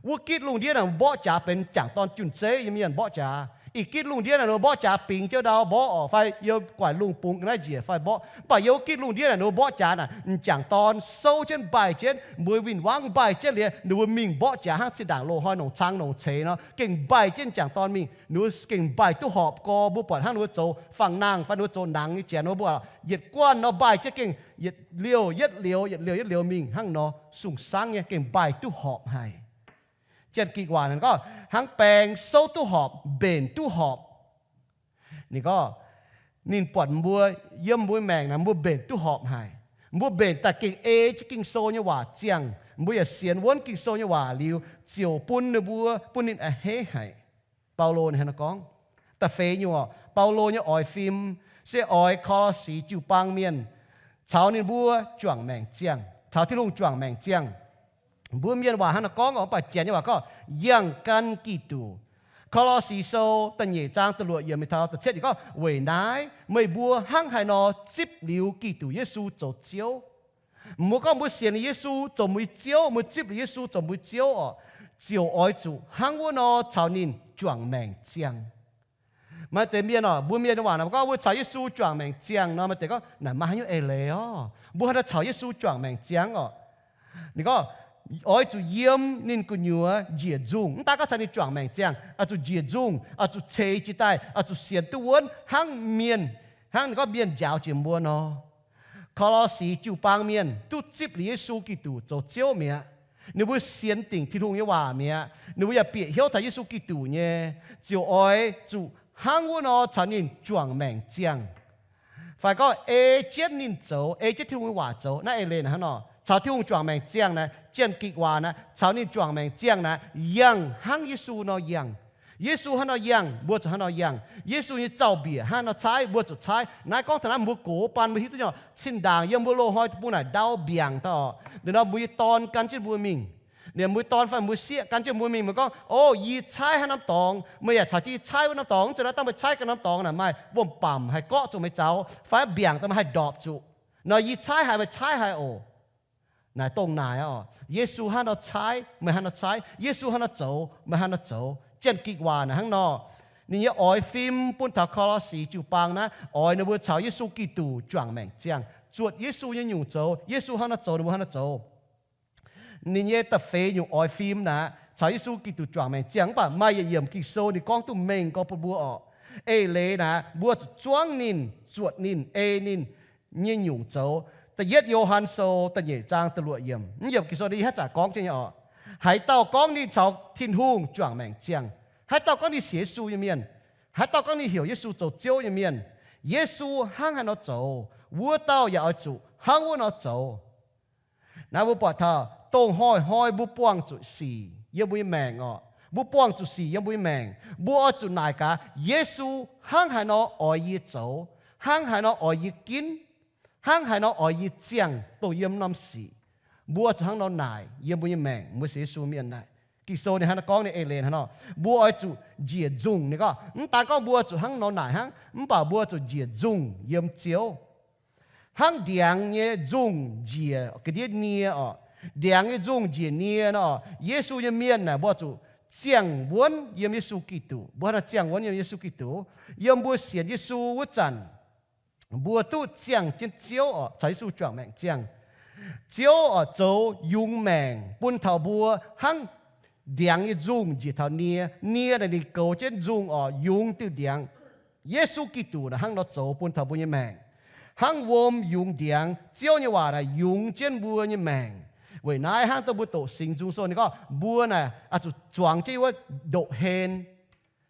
Wuov gitv lungh ndiev naaic mborqv jaax benx m'jangc dorn jun-zeiv nyei mienh mborqv jaax. I gitv lungh ndiev naaic ninh mbuo mborqv jaax bingx jienv ndau mborqv oc, fai yiem guaaic lungh bungx ga'naaiv njiec fai mborqv. Mv baac yiem wuov gitv lungh ndiev naaic ninh mbuo mborqv jaax naaic, m'jangc dorn souv jienv mbaih jienv, mbuo win-wangv mbaih jienv liuz, ninh mbuo mingh mborqv jaax hnangv zinh ndaangc loz-hnoi nongc cang nongc ceix nor, gengh mbaih jienv m'jangc dorn mingh. Ninh mbuo gengh mbaih duqv horpc gorx, mbuo buatc hnangv ninh mbuo zoux fangx-nangh fai ninh mbuo zoux nangx nyei janx nor, mbuo yietc guanh nor mbaih jienv gengh yietc liouh yietc liouh, yietc liouh yietc liouh mingh hnangv nor, sung-sangv nyei, gengh mbaih duqv horpc haic. Janx-Gikc waac ninh gorngv hnangv baeng souv duqv horpc, mbenc duqv horpc. Ninh gorngv, ninh buatc mbuo yiem mbuo maengc naaic, mbuo mbenc duqv horpc haic. Mbuo mbenc daaih gengh ei jienv Ging-Sou nyei waac ziangh, mbuo yaac sienx wuonv Ging-Sou nyei waac liuz, ziouc bun ninh mbuo, bun ninh a'hneiv haic. Baulo ninh hnangv naaiv gorngv. Da'feix nyungc oc, Baulo nyei oix fim se oix Ko^lo^si jiu-baang mienh caux ninh mbuo juangc maengc ziangh, caux Tin-Hungh juangc maengc ziangh. Mbuo mienh waac hnangv naaiv gorngv oc, mv baac Janx nyei waac gorngv, yangh gan Giduc. Ko^lo^si Sou da'nyeic zaang da'luoqc yiemc mingh taux da'cietv yiemc gorngv, weic naaiv meih mbuo hnangv haaix nor zipv liuz Giduc Yesu zoux Ziouv. Mbuo gorngv mbuo sienx liuz Yesu zoux mbuo nyei Ziouv, mbuo zipv liuz Yesu zoux mbuo nyei Ziouv oc, ziouc oix zuqc hnangv wuov nor caux ninh juangc maengc ziangh. Maaih deix mienh oc, mbuo mienh nyei waac naaic gorngv mbuo caux Yesu juangc maengc ziangh nor, maaih deix gorngv naaic maaih haaix nyungc eix leiz oc, mbuo haaix nor caux Yesu juangc maengc ziangh oc. Ninh gorngv, oix zuqc yiem ninh gu'nyuoz njiec nzungh. Mv daan gorngv caux ninh juangc maengc ziangh, oix zuqc njiec nzungh, oix zuqc ceix jiez daaih, oix zuqc sienx duqv wuonv hnangv mienh, hnangv ninh gorngv mienh njaaux jiex mbuo nor. Ko^lo^si jiu-baang mienh duqv zipv liuz Yesu Giduc zoux Ziouv mi'aqv. Ninh mbuo sienx dingc Tin-Hungh nyei waac mi'aqv. Ninh mbuo yaac bieqc hnyouv taux Yesu Giduc nyei, ziouc oix zuqc hnangv wuov nor caux ninh juangc maengc ziangh. Fai gorngv ei jienv ninh zoux, ei jienv Tin-Hungh nyei waac zoux. Naaiv eix leiz naaic hnangv nor, caux Tin-Hungh juangc maengc ziangh naaic, Janx-Gikc waac naaic, caux ninh juangc maengc ziangh naaic, yangh hnangv Yesu nor yangh. Yesu hnangv nor yangh, mbuo zuqc hnangv nor yangh. Yesu nyei zaux-mbiec hnangv nor caaiv, mbuo zuqc caaiv. Naaiv gorngv taux naaiv mbuo gox baan mbuo hiuv duqv nyei oc. Cin-ndaangc yiem mbuo loz-hnoi deic-bung naaic ndau mbiaangc daaih oc. Liuz nor mbuo nyei dorn gan jienv mbuo mingh. Liuz mbuo nyei dorn fai mbuo sieqv gan jienv mbuo mingh, mbuo gorngv, O, yie caaiv haaix norm dorngx, meih yaac caux jienv yie caaiv wuov norm dorngx. Mv zeiz nor dangh meih caaiv ganh norm dorngx naaic maaih wuom-bamc haih gorqv zuqc meih zaux, fai mbiaangc daaih meih haih ndorpc zuqc. Nor yie caaiv haic, meih caaiv haic oc. Naaic dongh naaic oc. Yesu hnangv nor caaiv, meih hnangv nor caaiv. Yesu hnangv nor zoux, meih hnangv nor zoux. Janx-gikc waac naaic hnangv nor. Ninh nyei oix fim bun taux Ko^lo^si jiu-baang naaiv, oix ninh mbuo caux Yesu Giduc juangc maengc ziangh, zuotc Yesu nyei nyungc zoux. Yesu hnangv nor zoux, ninh mbuo hnangv nor zoux. Ninh nyei da'feix nyungc oix fim naaic caux Yesu Giduc juangc maengc ziangh, mv baac maaih yietc yiemc Ging-Sou ninh gorngv duqv mengh gorx bun mbuo oc. Eix leiz naaic mbuo zuqc zuangv ninh, zuotc ninh, ei ninh nyei nyungc zoux. Da'yietv Yo^han Sou da'nyeic zaang da'luoqc yiemc. Mv yiemc Ging-Sou ninh haaix zanc gorngv jienv nyei oc. Haaix dauh gorngv ninh caux Tin-Hungh juangc maengc ziangh, haaix dauh gorngv ninh sienx Yesu nyei mienh, haaix dauh gorngv ninh heuc Yesu zoux Ziouv nyei mienh, Yesu hnangv haaix nor zoux, wuov dauh yaac oix zuqc hnangv wuov nor zoux. Naaiv mbuo buatc taux dongh hnoi-hnoi mbuo buangh zuqc sic yiem mbuo nyei maengc oc. Mbuo buangh zuqc sic yiem mbuo nyei maengc, mbuo oix zuqc naaic gaax, Yesu hnangv haaix nor oix yie zoux, hnangv haaix nor oix yie ginv, hnangv haaix nor oix yie ziangh dongh yiem norm sic. Mbuo zuqc hnangv nor naaic yiem mbuo nyei maengc, mbuo sienx Yesu mienh naaic. Ging-Sou ninh hnangv nor gorngv, ninh eix leiz hnangv nor, mbuo oix zuqc njiec nzungh. Ninh gorngv, mv daan gorngv mbuo zuqc hnangv nor naaic hnangv, mv baac mbuo zuqc njiec nzungh yiem Ziouv. Hnangv ndiangx nyei nzungh njiec ga'ndiev nie oc. Ndiangx nyei nzungh njiec nie nor, Yesu nyei mienh naaic mbuo zuqc ziangh wuonv yiem Yesu Giduc. Mbuo hnangv nor ziangh wuonv yiem Yesu Giduc. Yiem mbuo sienx Yesu wuov zanc, mbuo duqv ziangh jienv Ziouv oc, caux Yesu juangc maengc ziangh. Ziouv oc zoux yungz maengc bun taux mbuo hnangv ndiangx nyei nzungh njiec taux nie. Nie naaic ninh goux jienv nzungh oc, yungz diuh ndiangx. Yesu Giduc naaic hnangv nor zoux bun taux mbuo nyei maengc. Hnangv wuom yungz ndiangx, Ziouv nyei waac naaic yungz jienv mbuo nyei maengc. Weic naaiv hnangv dongh mbuo doqc Singx Nzung Sou ninh gorngv, mbuo naaic oix zuqc zuangx jienv wuov ndoqc hlen.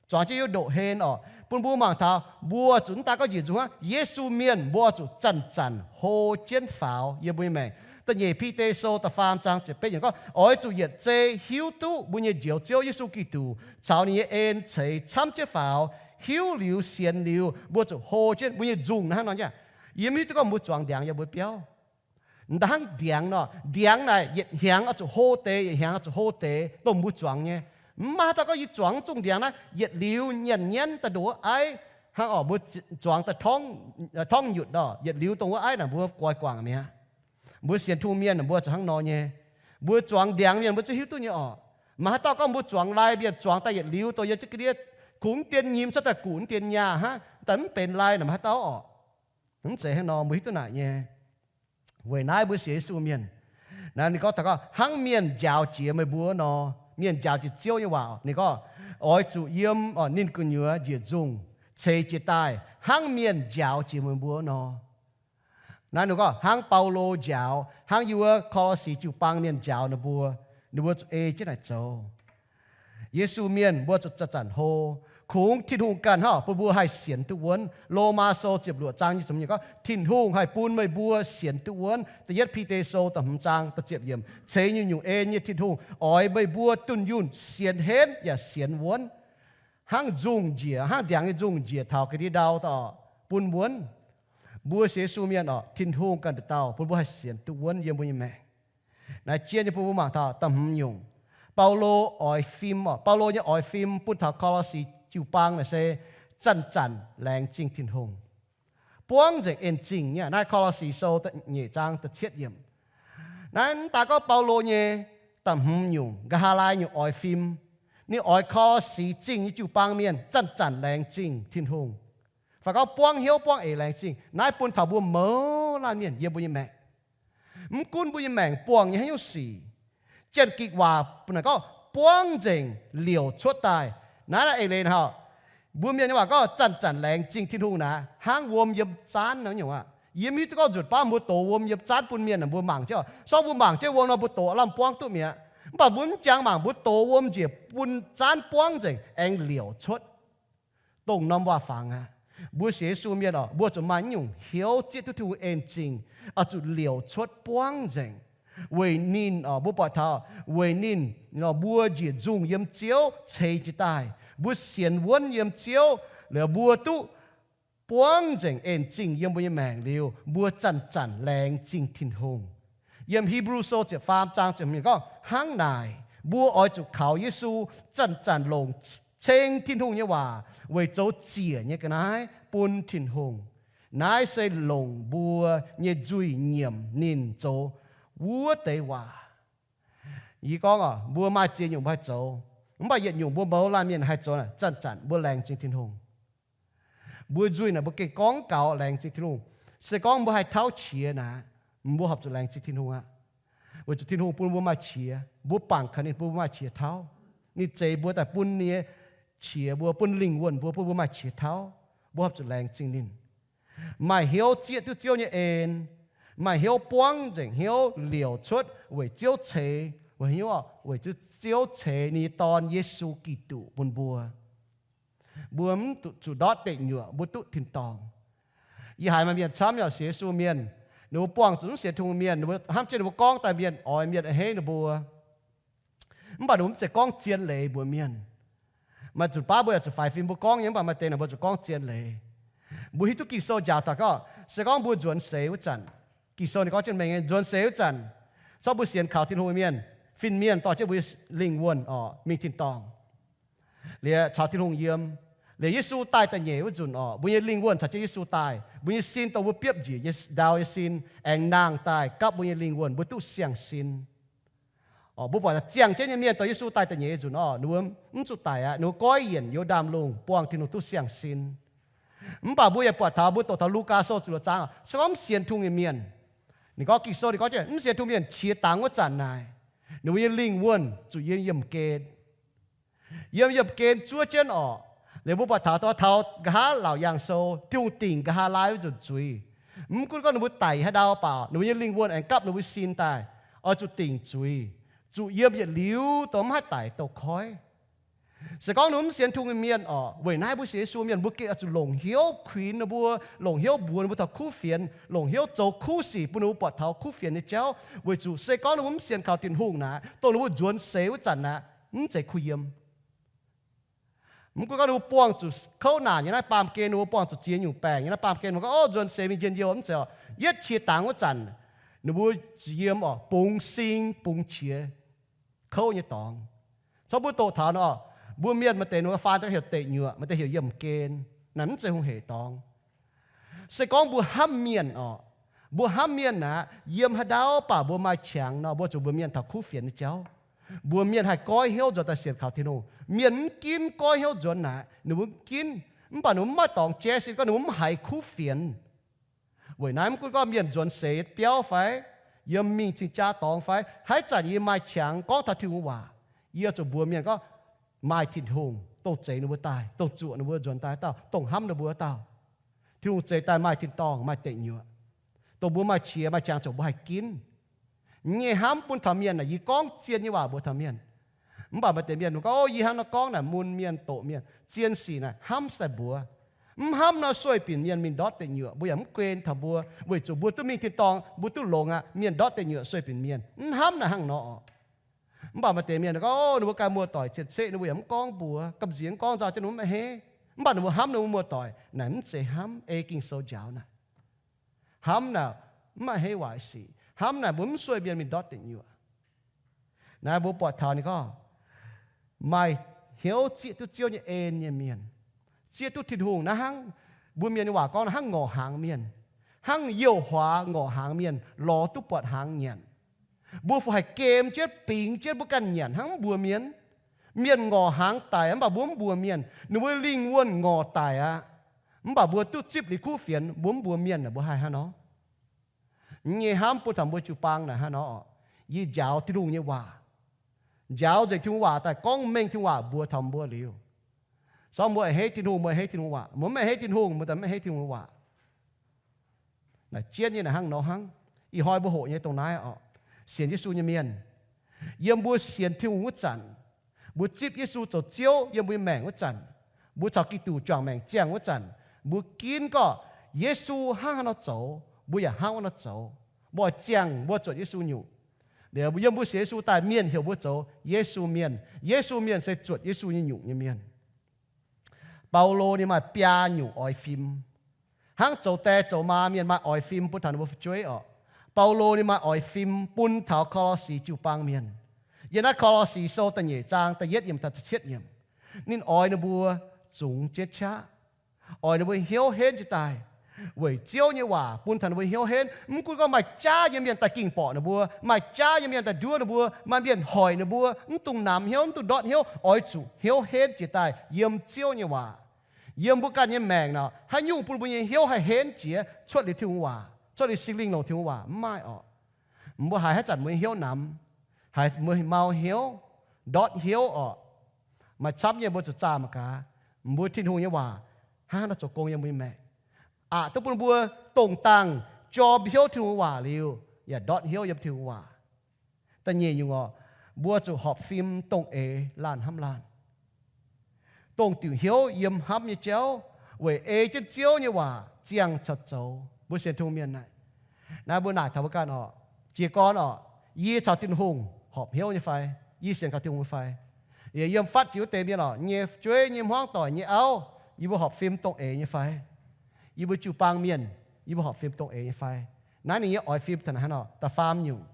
Zuangx jienv wuov ndoqc hlen oc, bun mbuo mangc taux mbuo zuqc mv daan gorngv njiec nzungh hnangv, Yesu mienh mbuo oix zuqc zanc-zanc hlo jienv faaux yiem mbuo nyei maengc. Da'nyeic Bide Sou da'faam zaang ziepc betv yiemc gorngv, oix zuqc yietc zei hiuv duqv mbuo nyei Njoux Ziouv Yesu Giduc caux ninh nyei en ceix camv jienv faaux. Hiuv liuz sienx liuz, mbuo zuqc hlo jienv mbuo nyei nzungh hnangv nor nyei. Yie mv hiuv duqv gorngv mbuo zuangx ndiangx yiem mbuo biauv. Mv daan hnangv ndiangx nor, ndiangx naaic yietc hnyangx oix zuqc hlo deix, yietc hnyangx oix zuqc hlo deix, dongh mbuo zuangx nyei. Mv maaih haaix dauh gorngv yie zuangx zungh ndiangx naaiv yietc liuz nyanc nyanv daaih ndoqc wuov aiv. Hnangv oc, mbuo zuangx daaih torngv, torngv nyutc nor, yietc liuz dongh wuov aiv naaic mbuo goix guangc mi'aqv. Mbuo sienx Tin-Hungh mienh mbuo zuqc hnangv nor nyei. Mbuo zuangx ndiangx mienh mbuo zungv hiuv duqv nyei oc. Maaih haaix dauh gorngv mbuo zuangx lai mienh zuangx daaih yietc liuz dongh yiem jienv ga'ndiev kungx dien nyim cuotv daaih guqc dien nyaah hnangv, daaih mv benx lai naaic maaih haaix dauh oc. Mv zeiz hnangv nor, mbuo hiuv duqv naaic nyei. Weic naaiv mbuo sienx Yesu mienh, naaiv ninh gorngv taux gorngv, hnangv mienh njaaux jiex meih mbuo nor, mienh njaaux jiex Ziouv nyei waac, ninh gorngv, oix zuqc yiem, oc, ninh gu'nyuoz njiec nzungh ceix jiez daaih, hnangv mienh njaaux jiex meih mbuo nor. Naaiv ninh gorngv hnangv Baulo njaaux, hnangv yie wuov Ko^lo^si jiu-baang mienh njaaux ninh mbuo, ninh mbuo zuqc ei jienv naaic zoux. Yesu mienh mbuo zuqc zanc-zanc hlo. Kungx Tin-Hungh ganh hnangv bun mbuo haih sienx duqv wuonv. Lomaa Sou ziepc luoqc zaang nyic ziepc hmz gorngv, Tin-Hungh haih bun meih mbuo sienx duqv wuonv. Da'yietv Bide Sou da'hmz zaang da'ziepc yiemc, ceix nyungc-nyungc en nyei Tin-Hungh oix meih mbuo dunh yunh sienx henv yaac sienx wuonv. Hnangv nzungh njiec, hnangv ndiangx nyei nzungh njiec taux ga'ndiev ndau daaih bun wuonv, mbuo sienx Yesu mienh oc, Tin-Hungh ganh nduqc dauh bun mbuo haih sienx duqv wuonv yiem mbuo nyei maengc. Naaiv jien nyei bun mbuo mangc taux da'hmz nyungc, Baulo oix fim oc. Baulo nyei oix fim bun taux Ko^lo^si jiu-baang naaic se zanc-zanc laengz zingh Tin-Hungh, buangv nzengc en zingh nyei. Naaiv Ko^lo^si Sou da'nyeic zaang da'cietv yiemc. Naaiv mv daaih gorngv Baulo nyei da'hmz nyungc, nqa'haav laai nyungc oix fim, ninh oix Ko^lo^si Zingh nyei jiu-baang mienh zanc-zanc laengz zingh Tin-Hungh, fai gorngv buangv hnyouv buangv eix laengz zingh. Naaiv bun taux mbuo mouz laanh mienh yiem mbuo nyei maengc. Mv gunv mbuo nyei maengc buangh nyei haaix nyungc sic, Janx-Gikc waac naaic gorngv buangv nzengc liouc cuotv daaih. Naaiv naaiv eix leiz hnangv, mbuo mienh nyei waac gorngv zanc-zanc laengz zingh Tin-Hungh naaic, hnangv wuom yiem zaanv nor nyungc aqv. Yie mv hiuv duqv gorngv nzunc baav mbuo dox wuom yiem zaanv bun mienh, mbuo mangc jienv, sorng mbuo mangc jienv wuom nor, mbuo dox lamh buangv duqv mi'aqv. Mv baac mbuo mv jangx mangc, mbuo dox wuom njiec bun zaanv buangv nzengc aengx liouc cuotv. Dongh norm waac-fangx aqv. Mbuo sienx Yesu mienh oc, mbuo zuqc maaih nyungc hnyouv zieqv duqv Tin-Hungh en zingh, oix zuqc liouc cuotv buangv nzengc. Weic ninh oc, mbuo buatc taux weic ninh nor mbuo njiec nzungh yiem Ziouv ceix jiez daaih, Mbuo sienx wuonv yiem Ziouv liuz, mbuo duqv buangv nzengc en zingh yiem mbuo nyei maengc liuz, mbuo zanc-zanc laengz zingh Tin-Hungh. Yiem Hipv^lu Sou ziepc faam zaang ziepc hmz gorngv, hnangv naaic, mbuo oix zuqc kaux Yesu zanc-zanc longc ceng Tin-Hungh nyei waac weic zoux ziec nyei ga'naaiv bun Tin-Hungh. Naaiv se longc mbuo nyei nzuih nyiemc ninh zoux wuov deix waac. Yie gorngv oc, mbuo maaih ziex nyungc mbuo haih zoux, mv baac yietc nyungc mbuo mouz laanh mienh haih zoux naaic, zanc-zanc mbuo laengz zingh Tin-Hungh. Mbuo nzuih naaic mbuo gengh gorngv gaux laengz zingh Tin-Hungh. Se gorngv mbuo haih tauv qiex naaic, mbuo horpc zuqc laengz zingh Tin-Hungh aqv. Weic zuqc Tin-Hungh bun mbuo maaih qiex, mbuo bangc kaux ninh bun mbuo maaih qiex tauv. Ninh zeix mbuo daaih bun nyei qiex mbuo, bun lingh wuonh mbuo, bun mbuo maaih qiex tauv. Mbuo horpc zuqc laengz zingh ninh. Maaih hnyouv zieqv duqv Ziouv nyei en, maaih hnyouv buangv nzengc hnyouv liouc cuotv weic Ziouv ceix, weic hnyouv, weic zuqc Ziouv ceix ninh nyei Dorn, Yesu Giduc, bun mbuo. Mbuo mv zuqc ndortv deic nyuoqc, mbuo duqv tin-dorngh. Yie haiz maaih mienh camv nyei sienx Yesu mienh, ninh mbuo buangh zuqc mv sienx Tin-Hungh mienh, ninh mbuo hnamv jienv ninh mbuo gorngv daaih mienh oix mienh a'hneiv ninh mbuo. Mv baac ninh mbuo mv zeiz gorngv zien leiz mbuox mienh. Maaih zuqc baav mbuo yaac zuqc faix fim mbuo gorngv nyei, mv baac maaih deix naaic mbuo zuqc gorngv zien leiz. Mbuo hiuv duqv Ging-Sou njaaux daaih gorngv, se gorngv mbuo nzuonx seix wuov zanc, Ging-Sou ninh gorngv jienv mengh nyei, nzuonx seix wuov zanc, corc mbuo sienx kaux Tin-Hungh mienh, fin-mienh dorh jienv mbuo nyei lingh wuonh oc mingh tin-dorngh. Liuz caux Tin-Hungh yiem. Liuz Yesu daaih da'nyeic wuov nzunc oc, mbuo nyei lingh wuonh caux jienv Yesu daaih, mbuo nyei sin dongh mbuo biopv njiec nyei ndau nyei sin aengx nangh daaih gapv mbuo nyei lingh wuonh, mbuo duqv siang-sin. Mbuo buatc ziangh jienv nyei mienh dongh Yesu daaih da'nyeic nzunc oc, ninh mbuo mv zuqc daic aqv. Ninh mbuo goiv yienc yiem ndaamv-lungh buangh Tin-Hungh duqv siang-sin. Mv baac mbuo yaac buatc taux, mbuo doqc taux Lugaa Sou ziepc luoqc zaang, se gorngv mv sienx Tin-Hungh nyei mienh, ninh gorngv, Ging-Sou ninh gorngv jienv mv sienx Tin-Hungh mienh qiex dangx wuov zanc naaic, ninh mbuo nyei lingh wuonh zuqc yiem yiemh gen. Yiem yiemh gen zuov jienv orqc. Liuz mbuo buatc taux, taux nqa'haav Laauc Yaangh Sou, Tin-Hungh dingc nqa'haav laai wuov nzunc zuiz. Mv gunv gorngv ninh mbuo daic haaix ndau baac ninh mbuo nyei lingh wuonh aengx gapv ninh mbuo sin daaih, oix zuqc dingc zuiz, zuqc yiem yietc liuz dongh mv haih daic douz-koiv. Se gorngv ninh mbuo mv sienx Tin-Hungh nyei mienh orqc, weic naaiv mbuo sienx Yesu mienh mbuo gengh oix zuqc longc hnyouv kuinx ninh mbuo, longc hnyouv mbuox ninh mbuo taux kuv fienx, longc hnyouv zoux kuv sic bun ninh mbuo buatc taux kuv fienx nyei jauv, weic zuqc se gorngv ninh mbuo mv sienx kaux Tin-Hungh naaic, dongh ninh mbuo nzuonx seix wuov zanc naaic, mv zeiz kuh yiem. Mv gunv gorngv ninh mbuo buangh zuqc kouv naanc nyei naaiv baamh gen, ninh mbuo buangh zuqc ziex nyungc baengc nyei naaiv baamh gen, mbuo gorngv, Ov, nzuonx seix mingh njien-youh, mv zeiz orqc. Yietv qiex dangx wuov zanc, ninh mbuo zuqc yiem orqc, bungx sing bungx qiex kouv nyei dorngx. Corc mbuo doqc taux nor, mbuo mienh maaih deix ninh mbuo faan daaih heuc deic nyuoqc, maaih deix heuc yiemh gen. Naaiv mv zeiz hungh heic dorngx. Se gorngv mbuo hnamv mienh orqc, mbuo hnamv mienh aqv, yiem haaix ndau baac mbuo maaih qangx nor, mbuo zuqc mbuox mienh taux kuv fienx nyei jauv. Mbuox mienh haih goiv hnyouv nzuonx daaih sienx kaux Tin-Hungh. Mienh mv ginv goiv hnyouv nzuonx naaic, ninh mbuo mv ginv. Mv baac ninh mbuo mv maaih dorngx jaiv sin gorngv ninh mbuo mv haiz kuv fienx. Weic naaiv mv gunv gorngv mienh nzuonx seix biauv fai yiem mingh cing-jaa dorngx fai, haaix zanc yie maaih qangx gorngv taux Tin-Hungh waac, yie zuqc mbuox mienh gorngv, maaih Tin-Hungh dongh zeix ninh mbuo daaih, dongh zuoqc ninh mbuo nzuonx daaih dauh, dongh hnamv ninh mbuo dauh. Tin-Hungh zeix daaih maaih tin-dorngh, maaih deic nyuoqc, dongh mbuo maaih qiex maaih qangx ziouc mbuo haih ginv. Nyei hnamv bun taux mienh naaic, yie gorngv zien nyei waac mbuox taux mienh. Mv baac maaih deix mienh gorngv, Ov, yie hnangv nor gorngv naaic mun mienh doqc mienh. Zien sic naaic hnamv se daaih mbuox. Mv hnamv nor sueih binc mienh mingh ndortv deic nyuoqc, mbuo yaac mv guen taux mbuo, weic zuqc mbuo duqv mingh tin-dorngh, mbuo duqv longx aqv. Mienh ndortv deic nyuoqc sueih binc mienh. Mv hnamv naaic hnangv nor orqc. Mv baac maaih deix mienh gorngv, Ov, ninh mbuo ganh muoz-doic cien-ceqv, ninh mbuo yaac mv gorngv mbuox, gamh nziex mv gorngv nzauh jienv ninh mbuo mv a'hneiv. Mv baac ninh mbuo hnamv ninh mbuo muoz-doic. Naaic mv zeiz hnamv, ei Ging-Sou njaaux naaic. Hnamv naaic mv a'hneiv waaic sic. Hnamv naaic mbuo mv sueih mienh mingh ndortv deic nyuoqc. Naaiv mbuo buatc taux ninh gorngv, maaih hnyouv zieqv duqv Ziouv nyei en nyei mienh, zieqv duqv Tin-Hungh naaiv hnangv, mbuo mienh nyei waac gorngv hnangv ngorc hnaangx mienh, hnangv youh huaax ngorc hnaangx mienh lorz duqv buatc hnaangx nyanc. Mbuo fu haih gem jienv bingx jienv mbuo ganh nyanc hnangv mv mbuox mienh. Mienh ngorc hnaangx daic mv baac mbuo mv mbuox mienh. Ninh mbuo lingh wuonh ngorc daic aqv. Mv baac mbuo duqv zipv liuz kuv fienx, mbuo mv mbuox mienh, mbuo haih hnangv nor? Nyei hnamv bun taux mbuo jiu-baang naaic hnangv nor orqc. Yie njaaux Tin-Hungh nyei waac, njaaux nzengc Tin-Hungh waac daaih gorngv mengh Tin-Hungh waac mbuox taux mbuo liuz. Sorng mbuo a'hneiv Tin-Hungh, mbuo a'hneiv Tin-Hungh waac. Mbuo mv a'hneiv Tin-Hungh, mbuo daaih mv a'hneiv Tin-Hungh waac. Naaic jienv nyei naaic hnangv nor hnangv. Ih hnoi mbuo hoqc nyei dongh naaiv orqc. Sienx Yesu nyei mienh, yiem mbuo sienx Tin-Hungh wuov zanc, mbuo zipv Yesu zoux Ziouv yiem mbuo nyei maengc wuov zanc, mbuo caux Giduc juangc maengc ziangh wuov zanc, mbuo ginv gorngv Yesu hnangv haaix nor zoux, mbuo yaac hnangv wuov nor zoux. Mbuo oix ziangh mbuo zuotc Yesu nyungc. Liuz yiem mbuo sienx Yesu daaih mienh heuc mbuo zoux Yesu mienh. Yesu mienh se zuotc Yesu nyei nyungc nyei mienh. Baulo ninh maaih biaa nyungc oix fim. Hnangv zoux die zoux maa mienh maaih oix fim bun taux ninh mbuo fu'jueiv orqc, Baulo ninh maaih oix fim bun taux Ko^lo^si jiu-baang mienh. Yiem naaiv Ko^lo^si Sou da'nyeic zaang da'yietv yiemc taux da'cietv yiemc, ninh oix ninh mbuo zungx jienv qaqv, oix ninh mbuo hnyouv henv jiez daaih, weic Ziouv nyei waac bun taux ninh mbuo hnyouv henv. Mv gunv gorngv maaih jaav nyei mienh daaih ging borqc ninh mbuo, maaih jaav nyei mienh daaih nduov ninh mbuo, maaih mienh hoic ninh mbuo, mv dungx namx hnyouv, mv dungx ndortv hnyouv, oix zuqc hnyouv henv jiez daaih yiem Ziouv nyei waac. Yiem mbuo ganh nyei maengc nor, haaix nyungc bun mbuo nyei hnyouv haih henv jiex cuotv liuz Tin-Hungh waac, cuotv liuz Singx Lingh longc Tin-Hungh waac? Mv maaih orqc. Mbuo haiz haaix zanc mbuo nyei hnyouv namx, haiz mbuo mau hnyouv, ndortv hnyouv orqc, maaih camv nyei mbuo zuqc zaah mangc gaax, mbuo Tin-Hungh nyei waac hnangv haaix nor zoux gong yiem mbuo nyei maengc. Aqc duqv bun mbuo dongh dangh jorm hnyouv Tin-Hungh waac liuz, yaac ndortv hnyouv yiem Tin-Hungh waac. Da'nyeic nyungc orqc, mbuo zuqc horpc fim dongh eix laanh hnamv laanh, dongh diuc hnyouv yiem hnamv nyei jauv, weic ei jienv Ziouv nyei waac ziangh caux zoux. Mbuo sienx Tin-Hungh mienh naaic, naaiv mbuo naaic taux mbuo ganh orqc, jiez gorn orqc, yie caux Tin-Hungh horpc hnyouv nyei fai? Yie sienx kaux Tin-Hungh nyei fai? Yie yiem fatv jiex wuov deix mienh orqc, nyei fu'jueiv, nyei hmuangv doic, nyei auv, yie mbuo horpc fim dongh eix nyei fai? Yie mbuo jiu-baang mienh, yie mbuo horpc fim dongh eix nyei fai? Naaiv ninh nyei oix fim taux naaiv hnangv nor. Da'faam nyungc,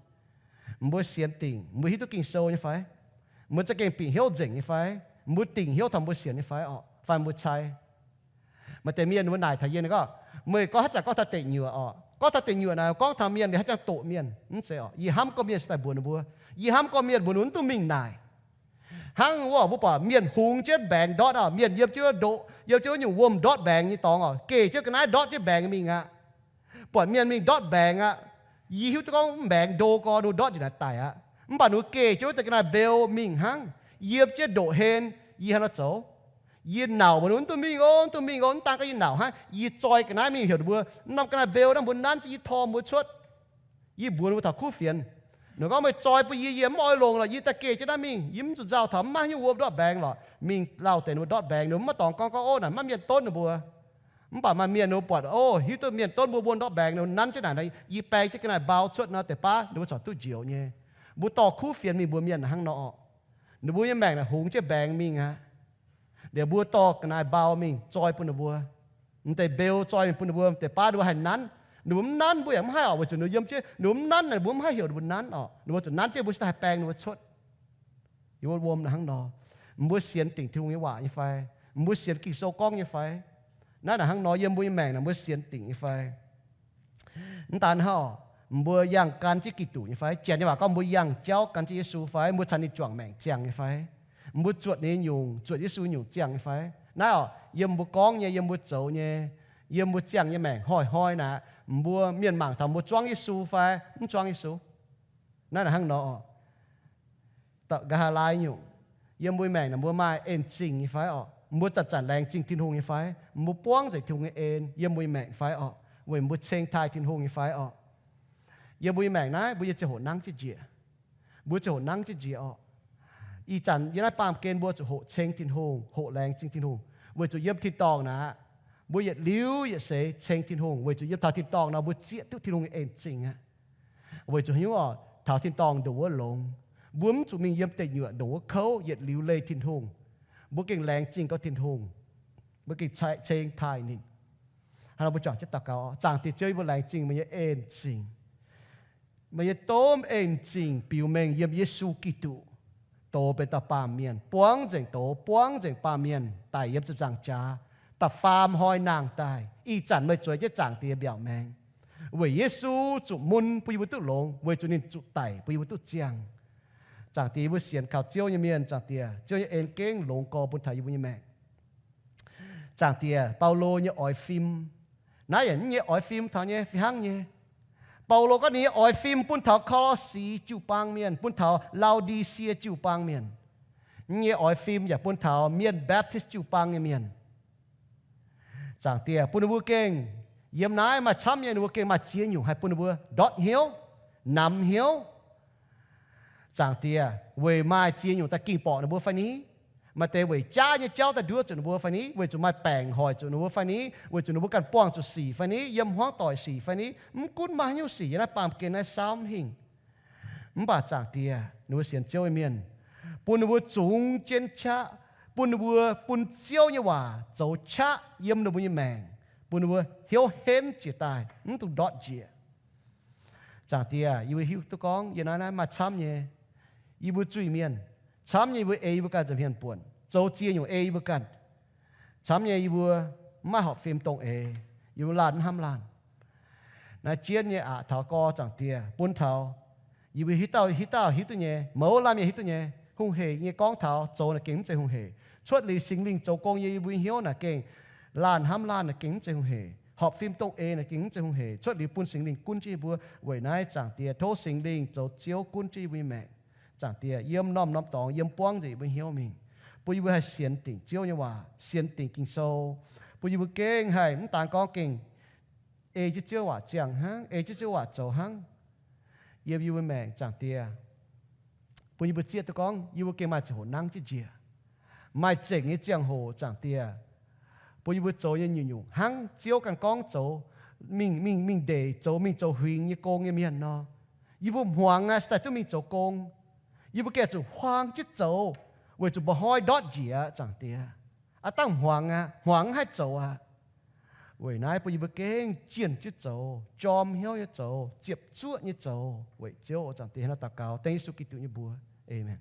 mbuo sienx dingc, mbuo hiuv duqv Ging-Sou nyei fai? Mbuo za'gengh bieqc hnyouv nzengc nyei fai? Mbuo dingc hnyouv taux mbuo sienx nyei fai orqc, fai mbuo cai? Maaih deix mienh mbuo naaic taux yie, ninh gorngv, meih gorngv haaix zanc gorngv taux deic nyuoqc orqc, gorngv taux deic nyuoqc naaic gorngv taux mienh, ninh haaix zanc doqc mienh? Mv zeiz orqc. Yie hnamv gorngv mienh se daaih mbuox ninh mbuo, yie hnamv gorngv mienh mbuo ninh mv duqv mingh naaic. Hnangv wuov mbuo buatc mienh hungx jienv mbaengx ndortv orqc, mienh yiem jienv wuov ndoqv, yiem jienv wuov nyungc wuom ndortv mbaengx nyei dorngx orqc, geh jienv ga'naaiv ndortv jienv mbaengx mingh aqv. Buatc mienh mingh ndortv mbaengx aqv. Yie hiuv duqv gorngv mv mbaengx ndo gorx ninh ndortv njiec naaic daic aqv. Mv baac ninh geh jienv wuov deix ga'naaiv mbeu mingh hnangv. Yiem jienv ndoqv hlen, yie hnangv nor zoux. Yie nauc mbuox ninh mv duqv mingh oc, mv duqv mingh oc. Mv daan gorngv yie nauc hnangv, yie zoi ga'naaiv mingh heuc ninh mbuo, norm ga'naaiv mbeu naaiv mbuo nanv jienv yie tor mbuo cuotv. Yie mbuox ninh mbuo taux kuv fienx. Ninh gorngv, meih zoi bun yie, yie mv oix longc lorqc. Yie daaih geh jienv naaiv mingh, yie mv zuqc nzauh taux mv maaih haaix nyungc wuom ndortv mbaengx lorqc. Mingh lauh deix ninh mbuo ndortv mbaengx, ninh mbuo mv maaih dorngx gorngv gorngv, ov, naaic maiv mienh ndortv ninh mbuo. Mv baac maaih mienh ninh mbuo buatc, ov, hiuv duqv mienh ndortv mbuo wuom ndortv mbaengx, ninh mbuo nanv jienv naaic nor, yie baeng jienv ga'naaiv mbau cuotv nor, deix baav ninh mbuo corc duqv njoux nyei. Mbuo dorh kuv fienx mingh mbuox mienh hnangv nor orqc. Ninh mbuo nyei maengc naaic hungx jienv mbaengx mingh aqv. Liuz mbuo dorh ga'naaiv mbau mingh zoi bun ninh mbuo. M'deix mbeu zoi mingh bun ninh mbuo, deix baav ninh mbuo haih nanv. Ninh mbuo mv nanv mbuo yaac mv haih orqc, weic zuqc ninh yiem jienv, ninh mbuo mv nanv naaic, ninh mbuo mv haih heuc ninh mbuo nanv orqc. Ninh mbuo zuqc nanv jienv mbuo cingx daaih haih baeng ninh mbuo cuotv. Yie mbuo wuom naaic hnangv nor. Mbuo sienx dingc Tin-Hungh nyei waac nyei fai? Mbuo sienx Ging-Sou gorngv nyei fai? Naaiv naaic hnangv nor, yiem mbuo nyei maengc naaic mbuo sienx dingc nyei fai? Mv daan hnangv, mbuo yangh gan jienv Giduc nyei fai? Janx nyei waac gorngv mbuo yangh jauv gan jienv Yesu fai? Mbuo caux ninh juangc maengc ziangh nyei fai? Mbuo zuotc ninh nyei nyungc, zuotc Yesu nyungc ziangh nyei fai? Naaiv orqc, yiem mbuo gorngv nyei, yiem mbuo zoux nyei, yiem mbuo ziangh nyei maengc hnoi-hnoi naaic, mbuo mienh mangc taux mbuo zuangv Yesu fai mv zuangv Yesu? Naaiv naaic hnangv nor. Nqa'haav laai nyungc, yiem mbuo maengc naaic mbuo maaih en zingh nyei fai orqc? Mbuo zanc-zanc laengz zingh Tin-Hungh nyei fai? Mbuo buangv nzengc Tin-Hungh nyei en yiem mbuo maengc fai orqc? Weic mbuo ceng taaih Tin-Hungh nyei fai orqc? Yiem mbuo nyei maengc naaiv mbuo yiem ziangh hoc nangv jienv njiec. Mbuo ziangh hoc nangv jienv njiec orqc. Ih zanc yiem naaiv baamh gen mbuo zuqc hoqc ceng Tin-Hungh, hoqc laengz zingh Tin-Hungh, weic zuqc yiem tin-dorngh naaic, mbuo yietc liuz yietc seix ceng Tin-Hungh, weic zuqc yiem taux tin-dorngh nor mbuo zieqv duqv Tin-Hungh nyei en zingh aqv. Weic zuqc haaix nyungc orqc? Taux tin-dorngh ndongc wuov longx. Mbuo mv zuqc mingh yiem deic nyuoqc ndongc wuov kouv yietc liuz leih Tin-Hungh. Mbuo gengh laengz zingh gau Tin-Hungh. Mbuo gengh ceng taaih ninh. Hnangv nor mbuo juangc jienv daux gaux. Zaangc Diex Ziouv, yie mbuo laengz zingh meih nyei en zingh. Meih nyei domh en zingh biux mengh yiem Yesu Giduc, doz benx dauh baamh mienh, buangv nzengc doz, buangv nzengc baamh mienh, daic yiem ziepc nzaangc jaax, da'faam hnoi nangh daaih. Ih zanc meih zueiz jienv Zaangc Diex mbiaauc maengx, weic Yesu zuqc mun bun yie mbuo duqv longx, weic zuqc ninh zuqc daic bun yie mbuo duqv ziangh. Zaangc Diex, yie mbuo sienx kaux Ziouv nyei mienh, Zaangc Diex, Ziouv nyei en gengh longx gorx bun taux yie mbuo nyei maengc. Zaangc Diex, Baulo nyei oix fim, naaiv yaac mv nyei oix fim taux nyei fih hnangv nyei. Baulo gorngv ninh nyei oix fim bun taux Ko^lo^si jiu-baang mienh, bun taux Lao^ndi^sie jiu-baang mienh. Mv nyei oix fim yaac bun taux mienh Baptist jiu-baang nyei mienh. Zaangc Diex, bun ninh mbuo gengh yiem naaiv maaih camv nyei, ninh mbuo gengh maaih ziex nyungc haih bun ninh mbuo ndortv hnyouv, namx hnyouv. Zaangc Diex, weic maaih ziex nyungc daaih ging borqc ninh mbuo fai ni? Maaih deix weic jaav nyei jauv daaih nduov zuqc ninh mbuo fai ni? Weic zuqc maaih baengc hoic zuqc ninh mbuo fai ni? Weic zuqc ninh mbuo ganh buangh zuqc sic fai ni? Yiem hmuangv doic sic fai ni? Mv gunv maaih haaix nyungc sic yiem naaiv baamh gen naaiv saauv mv hingh. Mv baac Zaangc Diex, ninh mbuo sienx Ziouv nyei mienh, bun ninh mbuo zungx jienv qaqv, bun ninh mbuo bun Ziouv nyei waac zoux qaqv yiem ninh mbuo nyei maengc, bun ninh mbuo hnyouv henv jiez daaih, mv dungx ndortv njiec. Zaangc Diex, yie mbuo hiuv duqv gorngv yie naaiv, naaiv maaih camv nyei yie mbuo zuiz-mienh, camv nyei yie mbuo ei yie mbuo ganh nza'hmien buonc, zoux ziex nyungc ei yie mbuo ganh. Camv nyei yie mbuo mv maaih horpc fim dongh eix, yie mbuo laanh mv hnamv laanh. Naaiv jienv nyei aqc taux gorx, Zaangc Diex, bun taux yie mbuo hiuv dauh hiuv dauh hiuv duqv nyei, mouz laanh mienh hiuv duqv nyei, hungh heic nyei gorngv taux zoux naaic gengh mv zeiz hungh heic. Cuotv liuz Singx Lingh zoux gong yiem yie mbuo hnyouv naaic gengh, laanh hnamv laanh naaic gengh mv zeiz hungh heic. Horpc fim dongh eix naaic gengh mv zeiz hungh heic. Cuotv liuz bun Singx Lingh gunv jienv yie mbuo. Weic naaiv, Zaangc Diex, tov Singx Lingh zoux Ziouv gunv jienv yie mbuo nyei maengc. Zaangc Diex, yiem norm-norm dorngx yiem buangv nzengc yie mbuo hnyouv mingh, bun yie mbuo haih sienx dingc Ziouv nyei waac, sienx dingc Ging-Sou, bun yie mbuo gengh haih mv daan gorngv gengh ei jienv Ziouv waac ziangh hnangv, ei jienv Ziouv waac zoux hnangv yiem yie mbuo maengc, Zaangc Diex. Bun yie mbuo zieqv duqv gorngv yie mbuo gengh maaih ziangh hoc nangv jienv njiec, maaih zengc nyei ziangh hoc, Zaangc Diex, bun yie mbuo zoux nyei nyungc-nyungc hnangv Ziouv ganh gorngv zoux, mingh, mingh, mingh ndeic zoux, mingh zoux huingx nyei gong nyei mienh nor. Yie mbuo hmuangx aqv, se daaih duqv mingh zoux gong. Yie mbuo gengh zuqc huaang jienv zoux, weic zuqc mba'hnoi ndortv njiec, Zaangc Diex. Aav dangh hmuangx aqv, hmuangx haih zoux aqv. Weic naaiv bun yie mbuo gengh jienh jienv zoux, jorm hnyouv nyei zoux, ziepc zuoqv nyei zoux weic Ziouv, Zaangc Diex. Hnangv naaiv daux gaux dengv Yesu Giduc nyei mbuox. Aamen.